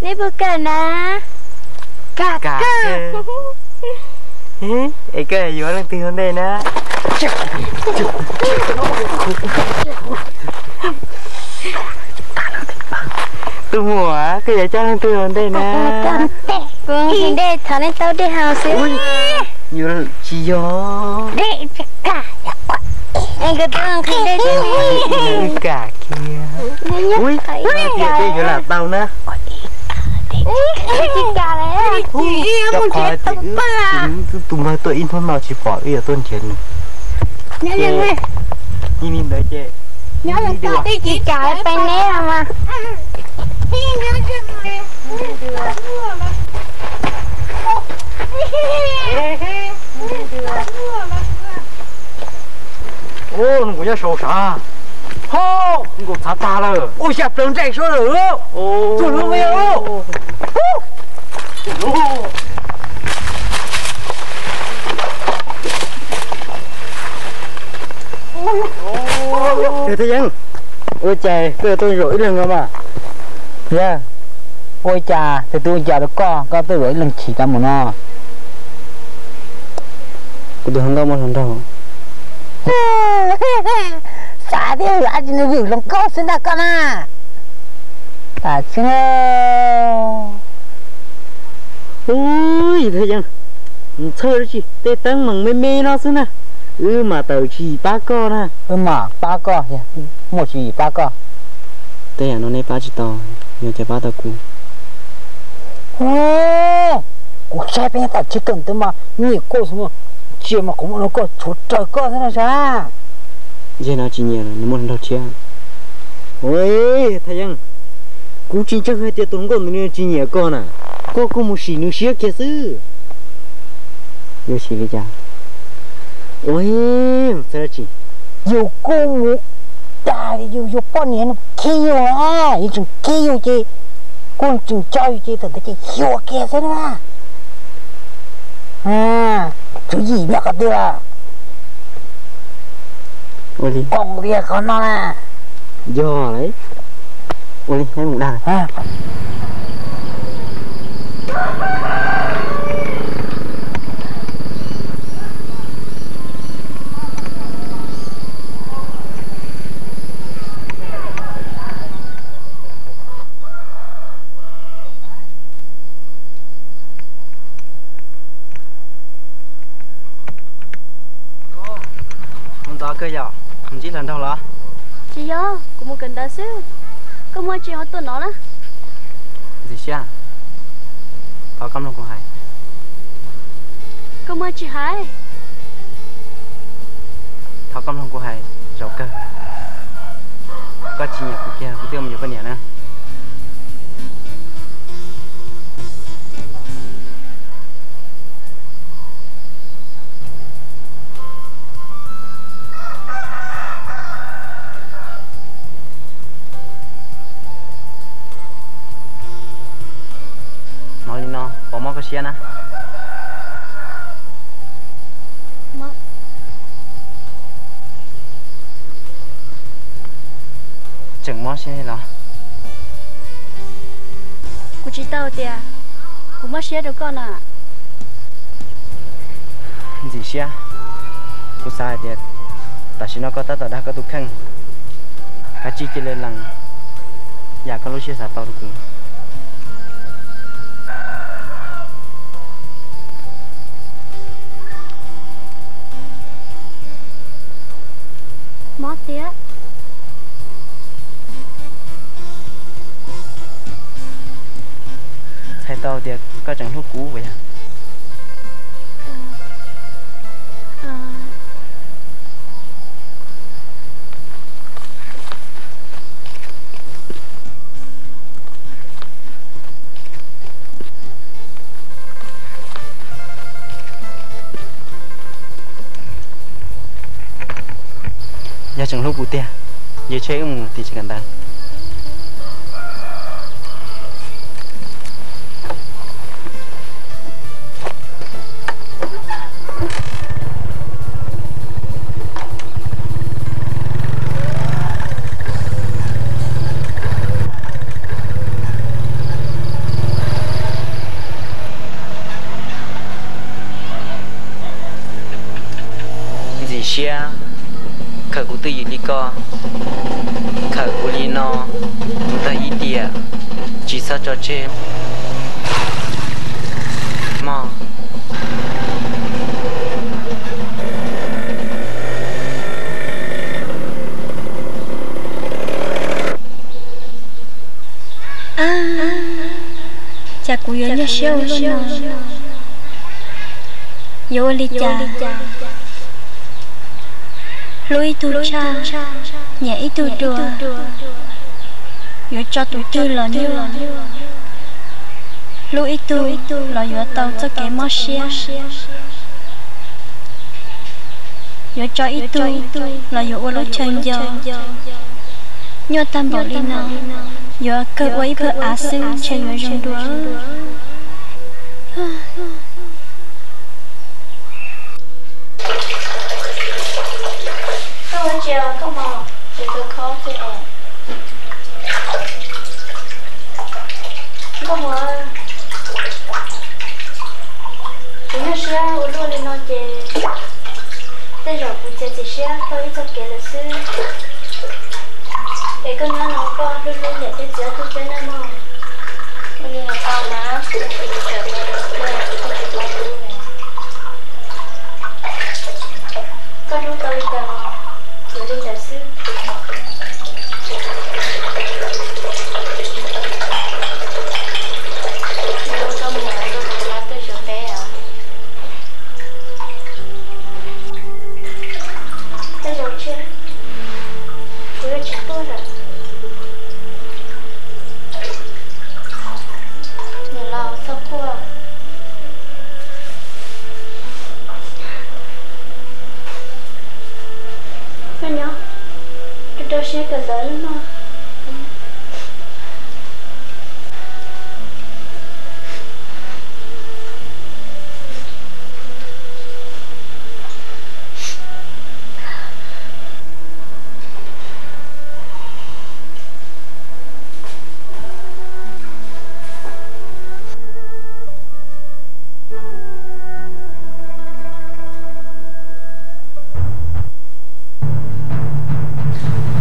Nej puas kawm na? Kawm. Es koj yuav leej twg ua ntej na? Tus muam, koj yuav coj leej twg ua ntej na? Kuv nqhis dej thov nej tau dej haus xwb. Yuav tsis yog. Dej tsis kam. Kuv twb nqhis dej thiab ne. Wb kam kiag. Ua ib qho dej yuav lam tau na. Ua ib qho dej. Ua ib qho dej. Tus npawg tuaj ib hnub no tsis pom wb yuav tuaj nrhiav nws. Ces yog li ntawd ces nyob tsis kam peb neb mas. Ub, nws nkaus nyob saud sav. Ho, nws nkaus txhav tag lawm. Ua xya plaws ntsej suab lawm. Tsuag lub me. Thaj Yeeb, ua cas koj tuaj zaum ib leeg no mas? Yog, ua cas tes twb ua cas rau koj, koj tuaj zaum ib leeg chim tau mus no? Kuv tus hluas nkauj muaj hluas nraug. Xav tias yog dab tsi nws vwm hluas nkauj xwb ntag koj na. Tam sim no, ub, Thaj Yeeb, ntxhawj dab tsi, tej teeb meem me me no xwb na, wb mam tawm tswv yim pab koj na. Wb mam pab koj, muaj tswv yim pab koj. Tej yam no neb pab tsis tau, yog cas pab tau kuv. Kuv saib peb nyob tom tsev kawm ntawv mas nyiam koj xwb, ntsia mas qhov muag no koj tshuav raws koj xwb na sav. Yog no tsis nyiam los nws muaj hluas nraug thiab. Ua, Thaj Yeeb, kuv tsis ntseeg hais tias tus hluas nkauj ntawd nws tsis nyiam koj na, koj kuj mus sim nws siab kiag xwb. Yuav sim li cas? Ua, txhob dab tsi, yus kuj mus dag tias yus yuav poj niam nws khib yus na, yus tseem khib yus ces kuj tseem tso yus ces thaum ntawd ces xyuas kiag xwb na. Tswv yim nyob qhov twg lawm? Ua li, qhov no na. Yog lawm. Ua li, mus dag. Mus ntxov kawg yom, mus ntsib hluas nraug los? Tsis yog, kuv mus kawm ntawv xwb. Koj muaj tsis ho tuaj no na. Ntxim siab, thov koj mloog kuv hais. Koj muaj tsis hais? Thov koj mloog kuv hais zaum kawg. Koj tsis nyiam kuv kiag kuv twb mus yuav poj niam na. Hnov li no puas mob koj siab na? Tseem mob siab los? Kuv tsis tau tias kuv mob siab rau koj na. Ntxim siab, kuv xav hais tias tam sim no koj tab tom dag koj tus kheej. Kav tsij cia li lees yam koj lub siab xav tau rau kuv. Mob tiag. Txhais tau tias koj tseem hlub kuv puas yog? Yog tseem hlub kuv tiag, ces tsheb wb mus tim tsev kawm ntawv. Ntxim siab. Txhob tso tseg mog. Cas kuv yuav nyuaj siab ua luaj no? Yuav ua li cas? Hlub ib tug tshaj, nyiam ib tug dua, yuav tso tus twg los nyuaj. Hlub ib tug los yuav tau txoj kev mob siab. Yuav tso ib tug los yuav ua lub chaw nco. Nyuaj tag npaum li no, yuav kawg ua ib pawg av xwb ntshe yuav zoo dua. Koj ua tsis koj mos, tsis tau khob xwb es. Nkauj Muas, kuv nyuaj siab ua luaj li no ces tej zaum kuv txiav txim siab tau ib txoj kev lawm xwb. Es koj nyob no koj hlub hlub niam thiab txiv ob tug peb nawb mog. Ua li los tau mas, tsis txawm me thiab kuv twb tsis paub hlub li. Koj hlub tau li cas los yuav li ntawd xwb. Ua koj mus ua tus hlob twj ywm peb os. Tej zaum tsis, kuv yuav tsis tuaj lawm. Niam laus txhob quaj. Koj nyob rau rau siab kawm ntawv nawb mog.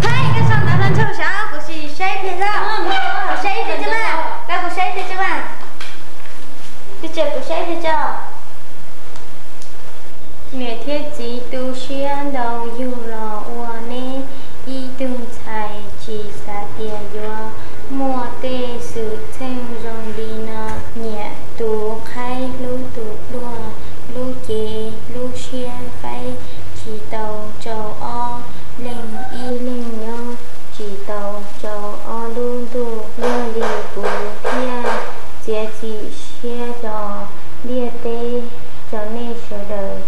Thaij koj sau ntawv hlo ntsuag sav, kuv sim saib pliag xwb. Kuv saib ib pliag tso mas, koj kuv saib ib pliag tso mas. Tus tsev kuv saib ib pliag tso. Niam thiab txiv tu siab ntau yug los ua neb ib tug ntxhais tsis xav tias yuav muaj tej xwm txheej zoo li no. Nyiam tus qhaib hlub tus pluag, lub cev lub siab faib tsis tau rau ob leeg, ib leeg nyob tsis tau rau ob lub ntuj. Yog li kuv thiaj txiav txim siab rau ntiaj teb, rau nej sawv daws.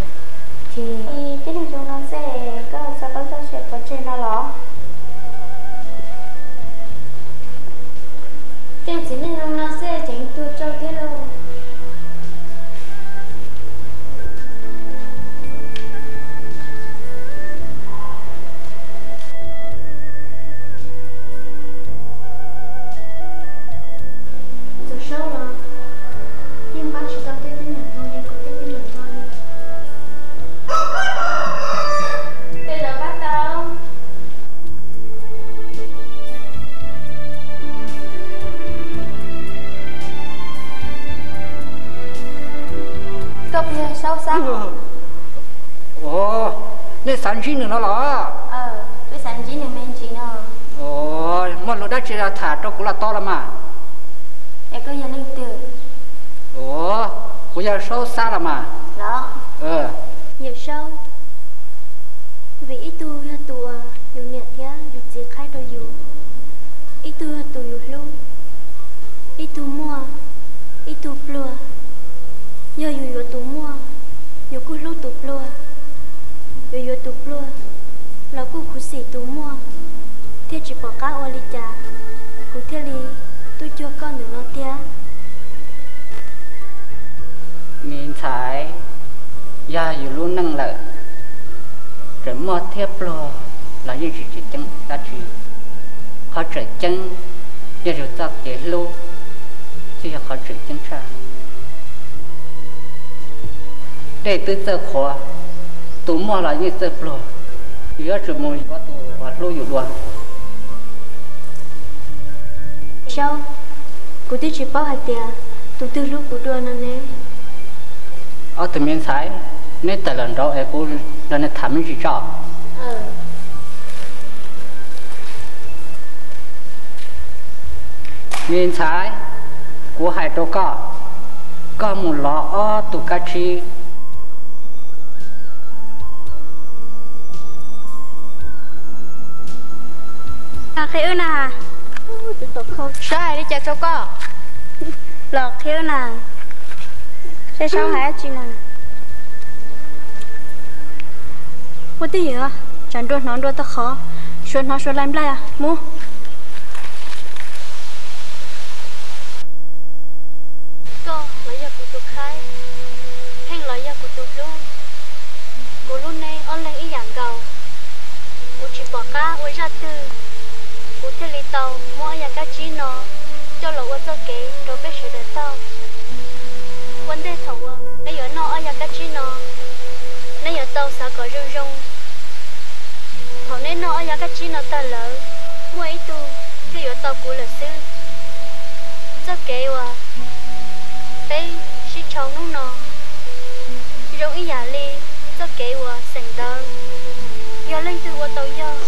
Tib neeg zoo no xwb koj txo qab txoj sia pov tseg no los? Tej txiv neej zoo no xwb tseem tuag tsau thiab lauj. Ntxawm Saub los yeej pab tsis tau tej teeb meem zoo li kuv tej teeb meem zoo li. Tej zaum pab tau. Koj puas yog Saub Xab? Ua, nej xav ntsib nws no los? Peb xav ntsib nws me ntsis no. Ua, muaj lus dab tsi tham rau kuv los tau los mas. Es koj yog leej twg? Ua, kuv yog Saub Xab los mas. Los, Yawm Saub, vim ib tug yog tus uas yus niam thiab yus txiv qhaib rau yus, ib tug yog tus yus hlub, ib tug muaj, ib tug pluag. Yog yus yuav tus muaj, yus kuj hlub tus pluag. Yus yuav tus pluag los kuj khuv xim tus muaj, thiaj tsis pom qab ua li cas, kuv thiaj li tuaj cuag koj ntawm no thiab. Me ntxhais, yog yus lub neej lawm, txawm muaj thiab pluag los yeej tsis tseem ceeb dab tsi. Qhov tseem ceeb yog yus txoj kev hlub, thiaj yog qhov tseem ceeb tshaj. Dej twb txawj qhuav, tus muaj los yeej txawj pluag, yus yuav tsum mus yuav tus uas hlub yus dua. Saub, Kuv twb tsis paub hais tias tus twg hlub kuv dua no ne. Ob tug me ntxhais, neb tawm los nraud es kuv nrog neb tham me ntsis tso. Me ntxhais, kuv hais rau koj, koj mus lov ob tug kab tsib. Qhia wb na. Xav hais li cas rau koj? Los qhia wb na. Seb saib hais dab tsi na. Ua tij yog tsam nrua hnov nrua tau qhov, suav hnov suav lais nplaig mus. Koj los yog kuv tus khaib, Pheej los yog kuv tus hlub. Kuv hlub neb ob leeg ib yam nkaus. Kuv tsis pom qab ua zaj twg, kuv thiaj li tau muab ob yag kab tsib no coj los ua txoj kev rau peb sawv daws taug. Ua ntej thaum uas neb yuav noj ob yag kab tsib no, neb yuav tau xav kom zoo zoo. Thaum neb noj ob yag kab tsib no tag lawm, muaj ib tug thiaj yuav tau kuv lawm xwb. Txoj kev uas peb sib tshau hnub no zoo ib yam li txoj kev uas xeem ntawd. Yog leej twg ua tau yog,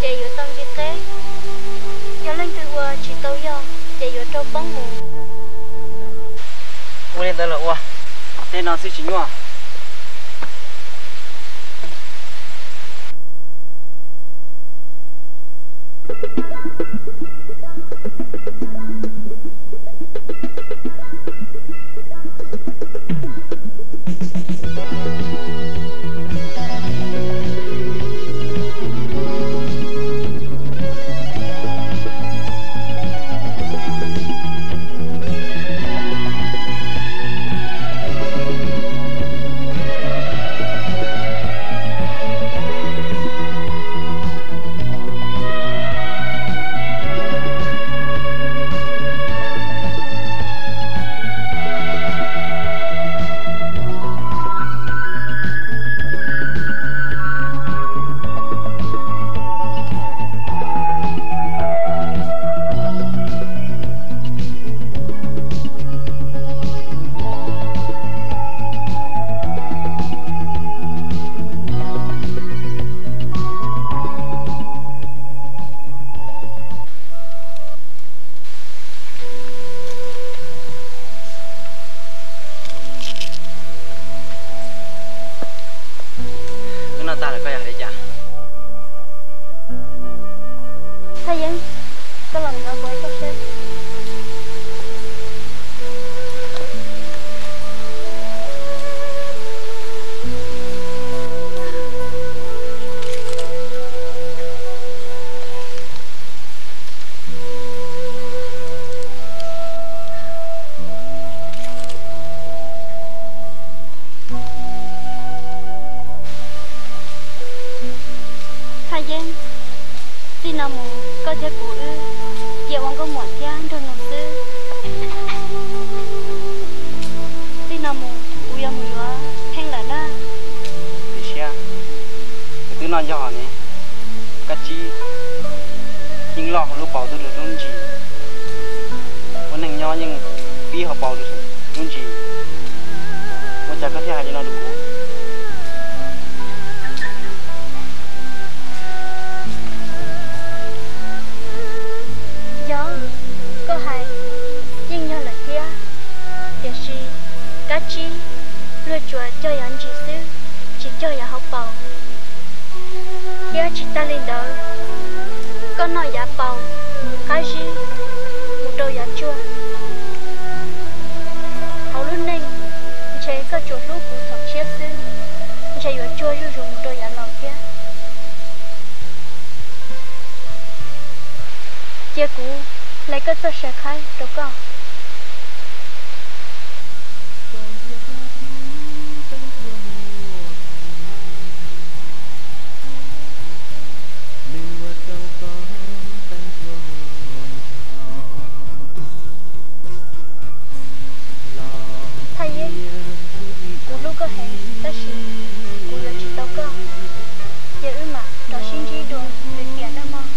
ces yuav tau nce qeb. Yog leej twg ua tsis tau yog, ces yuav raug poob mus. Ua li ntawd los ua, tej no xwb tsis nyuaj. Wb noj tag lawm koj yog hais li cas? Thaj Yeeb, koj los nrog kuv ua ib koj seb. Thaj Yeeb, txij no mus koj thiab kuv wb cia ua nkauj muam thiab nraug nus xwb. Txij no mus kuv yuav mus yuav Pheej lawm na. Sim siab, kuv twb noj yog ne, kab tsib yeej loj hauv lub paus twb luag lub ntsis. Ua neej nyob yeej pib hauv paus lub ntsis. Ua cas koj thiaj hais li no rau kuv? Yog, koj hais yeej yog lawm thiab, tiam sis kab tsib luag tsuas cog yav ntsis xwb, tsis cog yav hauv paus. Thiab tsis tag li ntawd, koj noj yav paus qab zib mus rau yav tsuag. Hauv lub neej ntshe koj tsuas hlub kuv thaum tshiab xwb, ntshe yuav tsuag zuj zus mus rau yav laus thiab. Cia kuv hle koj txoj saw qhaib rau koj. Thaj Yeeb, kuv hlub koj heev tab sis kuv yuav tsis tau koj, cia wb mam rov sib ntsib dua lwm tiam nawb mog.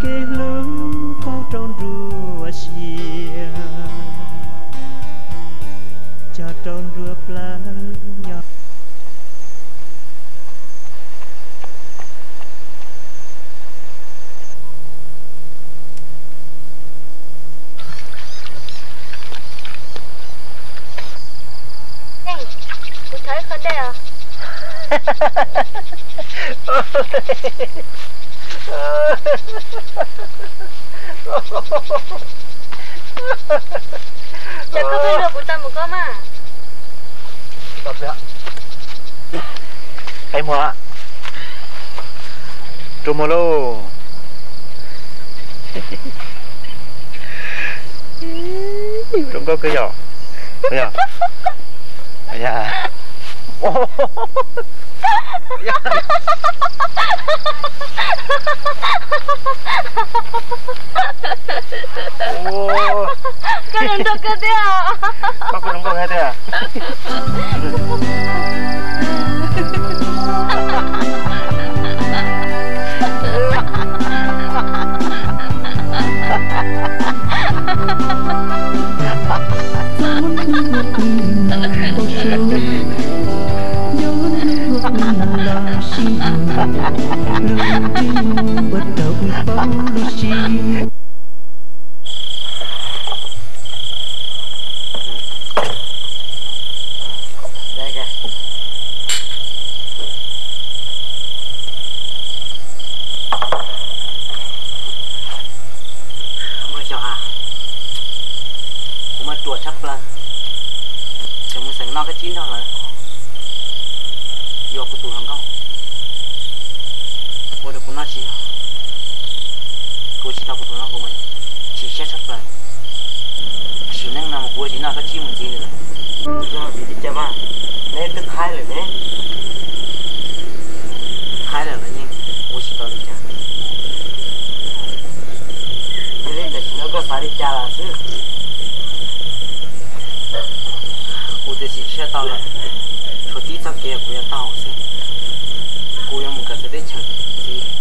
Kev hlub poob rau nruab siab, cog rau nruab plawv nyob. Kuv thov ib qho dej os. Ces koj pheej luag kuv tau mus koj mas. Qe muag, rua muag lauj. Zoo nkauj kawg yom. Koj zoo nkauj kawg thiab. Koj zoo nkauj thiab. Kuv mas ruam tshaj plaws, tseem mus xeem noj kab tsib nrog lawv. Yog kuv tus hluas nkauj ua rau kuv noj tsis yog, kuv tsis tau kuv tus hluas nkauj kuv mas chim siab tshaj plaws. Sim neej no mas kuv ua tsis noj kab tsib mus ntxiv li lawm. Yog vim li cas mas neb twb qhaib lawm ne? Qhaib lawm los yeej ua tsis tau li cas. Yog li tam sim no koj xav li cas lawm xwb? Kuv twb tsis siab tau lawm, tshuav tib txoj kev kuv yuav taug xwb. Kuv yuav mus kawm txawv teb chaws ntxiv.